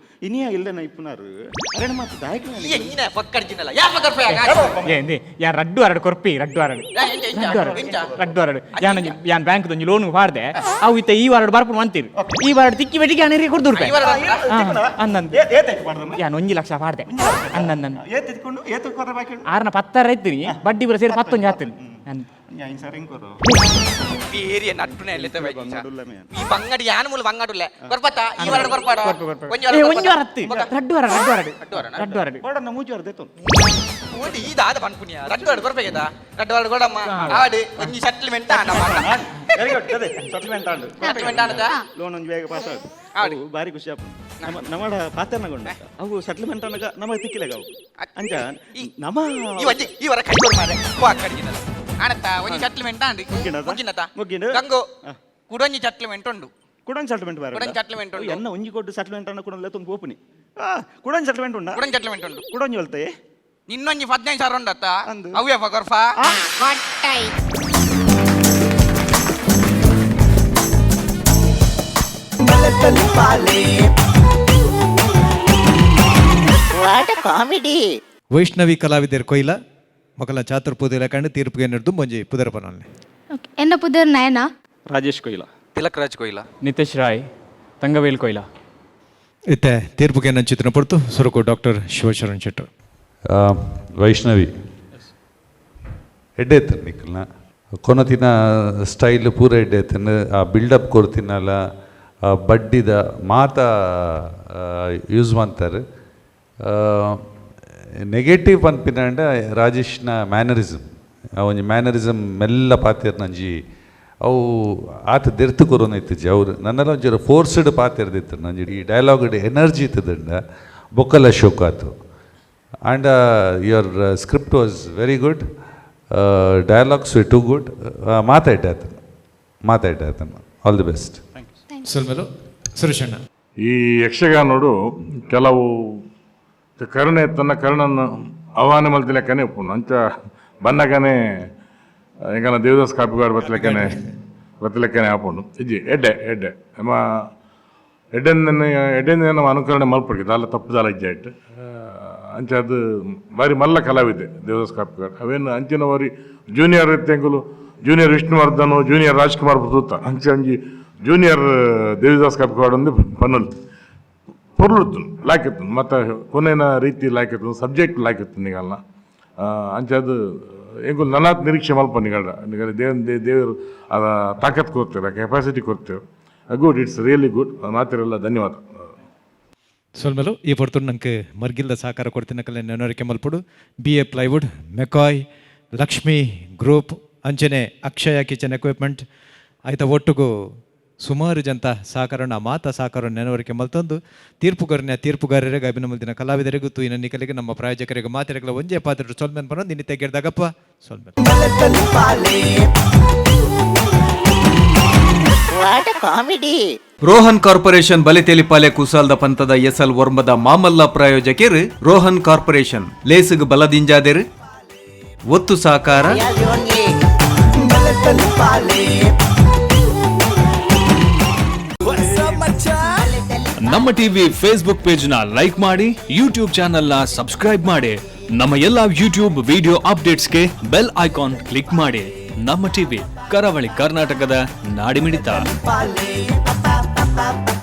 ಇನಿಯ ಇಲ್ಲನ ಇಪ್ಪುನಾರು ಅರೆನ ಮಾತು ದಾಯಕ. ಈ ಎಂಜಿನ ಪಕ್ಕಡ್ಜಿನಲ್ಲ ಯಾಪ ಕೊರ್ಪೆ ಆ ಕಾಸು? ಏ ಯಾ ರಡ್ಡು ಅರಡು ಕೊರ್ಪಿ ರಡ್ಡು ಅರಡು. ಯಾ, ಎಂಚ, ಎಂಚ, ರಡ್ಡು ಅರಡು ಎಂಚ? ರಡ್ಡು ಅರಡು ಯಾನ್ ಒಂಜಿ ಯಾನ್ ಬ್ಯಾಂಕ್ ಒಂಜಿ ಲೋನ್ ಪಾಡ್ದೆ ಅವು ಇತ್ತ ಈ ವಾರಡ್ ಬರ್ಪುಂಡು ಅಂತೀರಿ ಈ ವಾರಡ್ ತಿಕ್ಕಿ ಬೆಟಿಗೆ ಯಾನ್ ಕೊಡ್ದು ರೂಪಾಯಿ. ಈ ವಾರಡ್ ಬರ್ಪುಂಡಾ? ಅಂದಂದು. ಯಾನ್ 1 ಲಕ್ಷ ಪಾಡ್ದೆ ಅಂದಂದನ್. ಏತಿಕೊಂಡು ಏತು ಕೊರ ಬಾಕಿ ಉಂಡು? ಆರ್ನ ಪತ್ತರ ಇತ್ತೀನಿ ಬಡ್ಡಿ ಬರ ಸೇರಿ ಪತ್ತೊಂಜಿ ಹಾಕ್ತೀನಿ ಅಂದ್. ಐದು ಸಾವಿರ ಹಿಂಗ್ ಕೊರು. ಈ ಏರಿಯಾ ನಟ್ಟುನೆ ಅಲ್ಲಿತ್ತ ಬೈಕಿಂಚ. ಬಂಗಡುಲ್ಲ ಮೇನ್. ಈ ಬಂಗಡಿ ಯಾನ್ ಮೂಲ ಬಂಗಡುಲ್ಲ ಕೊರ್ಪತ್ತ ಈ ವಾರಡ್ ಕೊರ್ಪಾಡ. ಕೊರ್ಪು, ಕೊರ್ಪು. ಒಂಜಿ ಏ, ವಾರ ಒಂಜಿ ವಾರ ಹತ್ತಿ. ಬೊಕ. ರಡ್ಡು ವಾರ, ರಡ್ಡು ವಾರಡ್. ರಡ್ಡು ವಾರನಾ? ರಡ್ಡು ವಾರಡ್. ಬೋಡನ್ನ ಮೂಜಿ ವಾರ ದೇತೊಂದು. ಓಡಿ ಈ ದಾದ ಪನ್ಪುನಿಯ ರಡ್ಡು ವಾರಡ್ ಕೊರ್ಪೇಗೆದ ರಡ್ಡು ವಾರಡ್ ಕೊಡಮ್ಮ ಆಡು ಒಂಜಿ ಸೆಟ್ಲ್ಮೆಂಟ್ ಆಂಡ ಮಾತ. ವೆರಿ ಗುಡ್ ಅದೇ ಸೆಟ್ಲ್ಮೆಂಟ್ ಆಂಡು. ಸೆಟ್ಲ್ಮೆಂಟ್ ಆಂಡದ? ಲೋನ್ ಒಂಜಿ ಬೇಗ ಪಾಸ್ ಆಡು. ಆಡು. ಅವು ಭಾರಿ ಖುಷಿ ಆಪುಂಡು. ನಮ್ಮ ನಮ್ಮಡ ಪಾತೆರ್ನ ಗೊಂಡ ಅವು ಸೆಟ್ಲ್ಮೆಂಟ್ ಅನ್ನಗ ನಮಗೆ ತಿಕ್ಕಿಲೆಗ ಅವು ಅಂಚ ನಮ್ಮ ಈ ಒಂಜಿ ಈ ವಾರ ಕೈ ಕೊಡು ಮಾರೆ ವಾ ಕಡಿಜಿನಲ್ಲ ಆನತ್ತ ಒಂಜಿ ಸೆಟ್ಲ್ಮೆಂಟ್ ಆಂಡ್. ಮುಗ್ಗಿನದ? ಮುಗ್ಗಿನತ? ಮುಗ್ಗಿಂಡು? ಗಂಗು ಕುಡೊಂಜಿ ಸೆಟ್ಲ್ಮೆಂಟ್ ಉಂಡು. ಕುಡೊಂಜಿ ಸೆಟ್ಲ್ಮೆಂಟ್ ಬಾರ. ಕುಡೊಂಜಿ ಸೆಟ್ಲ್ಮೆಂಟ್ ಉಂಡು. ಎನ್ನ ಒಂಜಿ ಕೊಟ್ಟು ಸೆಟ್ಲ್ಮೆಂಟ್ ಅನ್ನ ಕುಡೊಂದು ಲೆತ್ತೊಂದು ಪೋಪುನಿ ಕುಡೊಂಜಿ ಸೆಟ್ಲ್ಮೆಂಟ್ ಉಂಡ. ಕುಡೊಂಜಿ ಸೆಟ್ಲ್ಮೆಂಟ್ ಉಂಡು. ಕುಡೊಂಜಿ ಒಲ್ತೆ ನಿನ್ನೊಂಜಿ 15,000 ಉಂಡತ್ತ ಅಂದು. ಅವ್ಯಪ್ಪ ಕೊರ್ಫಾ. ಕೊಟ್ಟೈ. What a comedy. Vaishnavi ಕಲಾವಿದರ್ ಕೊಯ್ಲ ಮೊಕಲ ಚಾತುರ್ಪೂದಿಲ ಕಂಡು ತೀರ್ಪುಗೆ ನಿರ್ದು ಒಂಜಿ ಪುದರ್ ಪನೊಲ್ಲೆ. ಓಕೆ ಎನ್ನ ಪುದರ್ ನಯನ. ರಾಜೇಶ್ ಕೊಯ್ಲ. ತಿಲಕ್ ರಾಜ್ ಕೊಯ್ಲ. ನಿತೇಶ್ ರಾಯ್ ತಂಗವೇಲ್ ಕೊಯ್ಲ. ಇತ್ತೆ ತೀರ್ಪುಗೆ ನಂಚಿತನ ಪೊರ್ತು ಸುರುಕು ಡಾಕ್ಟರ್ ಶಿವಶರಣ್ ಶೆಟ್ಟರ್. ವೈಷ್ಣವಿ ಎಡ್ಡೆ ಎತ್ತನ್ ನಿಕ್ಕಲ್ನ ಕೊನತಿನ ಸ್ಟೈಲ್ ಪೂರ ಎಡ್ಡೆ ಎತ್ತನ್ ಆ ಬಿಲ್ಡಪ್ ಕೊರ್ತಿನಲ್ಲ ಆ ಬಡ್ಡಿದ ಮಾತ ಯೂಸ್ ಮಾಡ್ತಾರೆ. ನೆಗೆಟಿವ್ ಪನ್ಪಿನಂಡ ರಾಜೇಶ್ನ ಮ್ಯಾನರಿಸಮ್ ಆ ಒಂಜಿ ಮ್ಯಾನರಿಸಮ್ ಮೆಲ್ಲ ಪಾತೆರ್ನಂಜಿ ಅವು ಆತ ದೆರ್ತು ಕೊರೋನ ಇತ್ತಿಜಿ ಅವ್ರು ನನ್ನೆಲ್ಲ ಒಂಚೂರು ಫೋರ್ಸ್ಡ್ ಪಾತೆರ್ದಿತ್ತು ನಂಜಿ ಈ ಡೈಲಾಗ್ ಎನರ್ಜಿ ಇತ್ತದಂಡ ಬೊಕ್ಕಲ ಶೋಕ್ ಆತು. And your script was very good, dialogues too good. ಮಾತಾಡ್ಯಾತನು ಮಾತಾಡ್ಯಾತನು all the best. ಸೊಲ್ಮೆಲು ಸುರೇಶಣ್ಣ. ಈ ಯಕ್ಷಗಾನೋಡು ಕೆಲವು ಕರುಣೆ ತನ್ನ ಕರುಣನ್ನು ಆಹ್ವಾನ ಮಲ್ತಿಲೆಕ್ಕನೆ ಉಪ್ಪುಂಡು ಅಂಚ ಬನ್ನಗನೆ ಎಂಕನ ದೇವದಾಸ್ ಕಾಪಿಗಾರ್ ಬತ್ತಲೆಕ್ಕನೆ ಬತ್ತಲೆಕ್ಕನೆ ಆಪುಂಡು ಇಜ್ಜಿ ಎಡ್ಡೆ ಎಡ್ಡೆ ನಮ್ಮ ಎಡ್ಡೆಂದನೆ ಎಡ್ಡೆಂದ ನಮ್ಮ ಅನುಕರಣೆ ಮಲ್ಪೊಡು ದಾಲ ತಪ್ಪು ದಾಲ ಇಜ್ಜಿ ಆಯ್ತು. ಅಂಚ ಅದು ಬಾರಿ ಮಲ್ಲ ಕಲಾವಿದೆ ದೇವದಾಸ್ ಕಾಪಿಗಾರ್ ಅವೇನು ಅಂಚಿನ ವಾರಿ ಜೂನಿಯರ್ ಇತ್ತೆಂಕುಲು ಜೂನಿಯರ್ ವಿಷ್ಣುವರ್ಧನ್ ಜೂನಿಯರ್ ರಾಜ್ಕುಮಾರ್ ತೂತ ಅಂಚ ಅಂಜಿ ಜೂನಿಯರ್ ದೇವಿದಾಸ್ ಕಾಪಿಗಾಡ್ ಒಂದು ಪನ್ನೊಲಿ ಪೊರ್ಲುತ್ತು ಲಾಯ್ಕಿತ್ತು ಮತ್ತು ಕೊನೆನ ರೀತಿ ಲಾಯ್ಕಿತ್ತು ಸಬ್ಜೆಕ್ಟ್ ಲಾಯ್ಕಿತ್ತು ನಿಗಲ್ನ. ಅಂಚಾದ್ ಎಂಕುಲು ನನಾತ್ ನಿರೀಕ್ಷೆ ಮಲ್ಪ ನಿಗಡ ನಿಗಲ ದೇವ್ ದೇವರು ಅದ ತಾಕತ್ ಕೊಡ್ತೇವೆ, ಕೆಪಾಸಿಟಿ ಕೊಡ್ತೇವೆ. Good, it's really good. ಮಾತಿರಲ್ಲ, ಧನ್ಯವಾದ. ಸೊಲ್ಮೆಲು. ಈ ಪೊರ್ತುಡು ನಂಗೆ ಮರ್ಗಿಲ್ದ ಸಹಕಾರ ಕೊಡ್ತಿನ ಕಲೆ ನೆನವರಿಕೆ ಮಲ್ಪುಡು ಬಿ ಎ ಪ್ಲೈವುಡ್, ಮೆಕಾಯ್, ಲಕ್ಷ್ಮಿ ಗ್ರೂಪ್, ಅಂಚನೆ ಅಕ್ಷಯ ಕಿಚನ್ ಎಕ್ವಿಪ್ಮೆಂಟ್ ಆಯ್ತ ಒಟ್ಟುಗು ಸುಮಾರು ಜನತ ಸಹಕಾರನ ಮಾತ ಸಹಕಾರ ನೆನವರಿಕೆ ಮಲ್ತೊಂದು ತೀರ್ಪುಗಾರನ ತೀರ್ಪುಗಾರರಿಗೆ, ಅಭಿನಮಲ್ದಿನ ಕಲಾವಿದರಿಗೂ, ತೂಯಿನ ನಿಕಲಿಗೆ, ನಮ್ಮ ಪ್ರಾಯೋಜಕರಿಗೆ ಮಾತಿರಗಳ ಒಂಜೇ ಪಾತ್ರ ಸೊಲ್ಮೆನ್ ಬರೋದು ನಿನ್ನೆ ತೆಗೆದಾಗಪ್ಪ ಸೊಲ್ಮೆನ್. What comedy! Rohan corporation ಬಲಿತೆಲಿಪಾಲೆ ಕುಸಾಲ್ದ ಪಂತದ ಎಸಲ್ ಒರ್ಂಬದ ಮಾಮಲ್ಲ ಪ್ರಾಯೋಜಕೆರು ರೋಹನ್ ಕಾರ್ಪೊರೇಷನ್ ಲೇಸುಗ್ ಬಲದಿಂಜಾದೆರು ಒತ್ತು ಸಾಕಾರ. ನಮ್ಮ ಟಿವಿ ಫೇಸ್ಬುಕ್ ಪೇಜ್ ನ ಲೈಕ್ ಮಾಡಿ, ಯೂಟ್ಯೂಬ್ ಚಾನೆಲ್ ನ ಸಬ್ಸ್ಕ್ರೈಬ್ ಮಾಡಿ, ನಮ್ಮ ಎಲ್ಲಾ ಯೂಟ್ಯೂಬ್ ವಿಡಿಯೋ ಅಪ್ಡೇಟ್ಸ್ಗೆ ಬೆಲ್ ಐಕಾನ್ ಕ್ಲಿಕ್ ಮಾಡಿ. ನಮ್ಮ ಟಿವಿ, ಕರಾವಳಿ ಕರ್ನಾಟಕದ ನಾಡಿಮಿಡಿತ. Pa pa pa pa.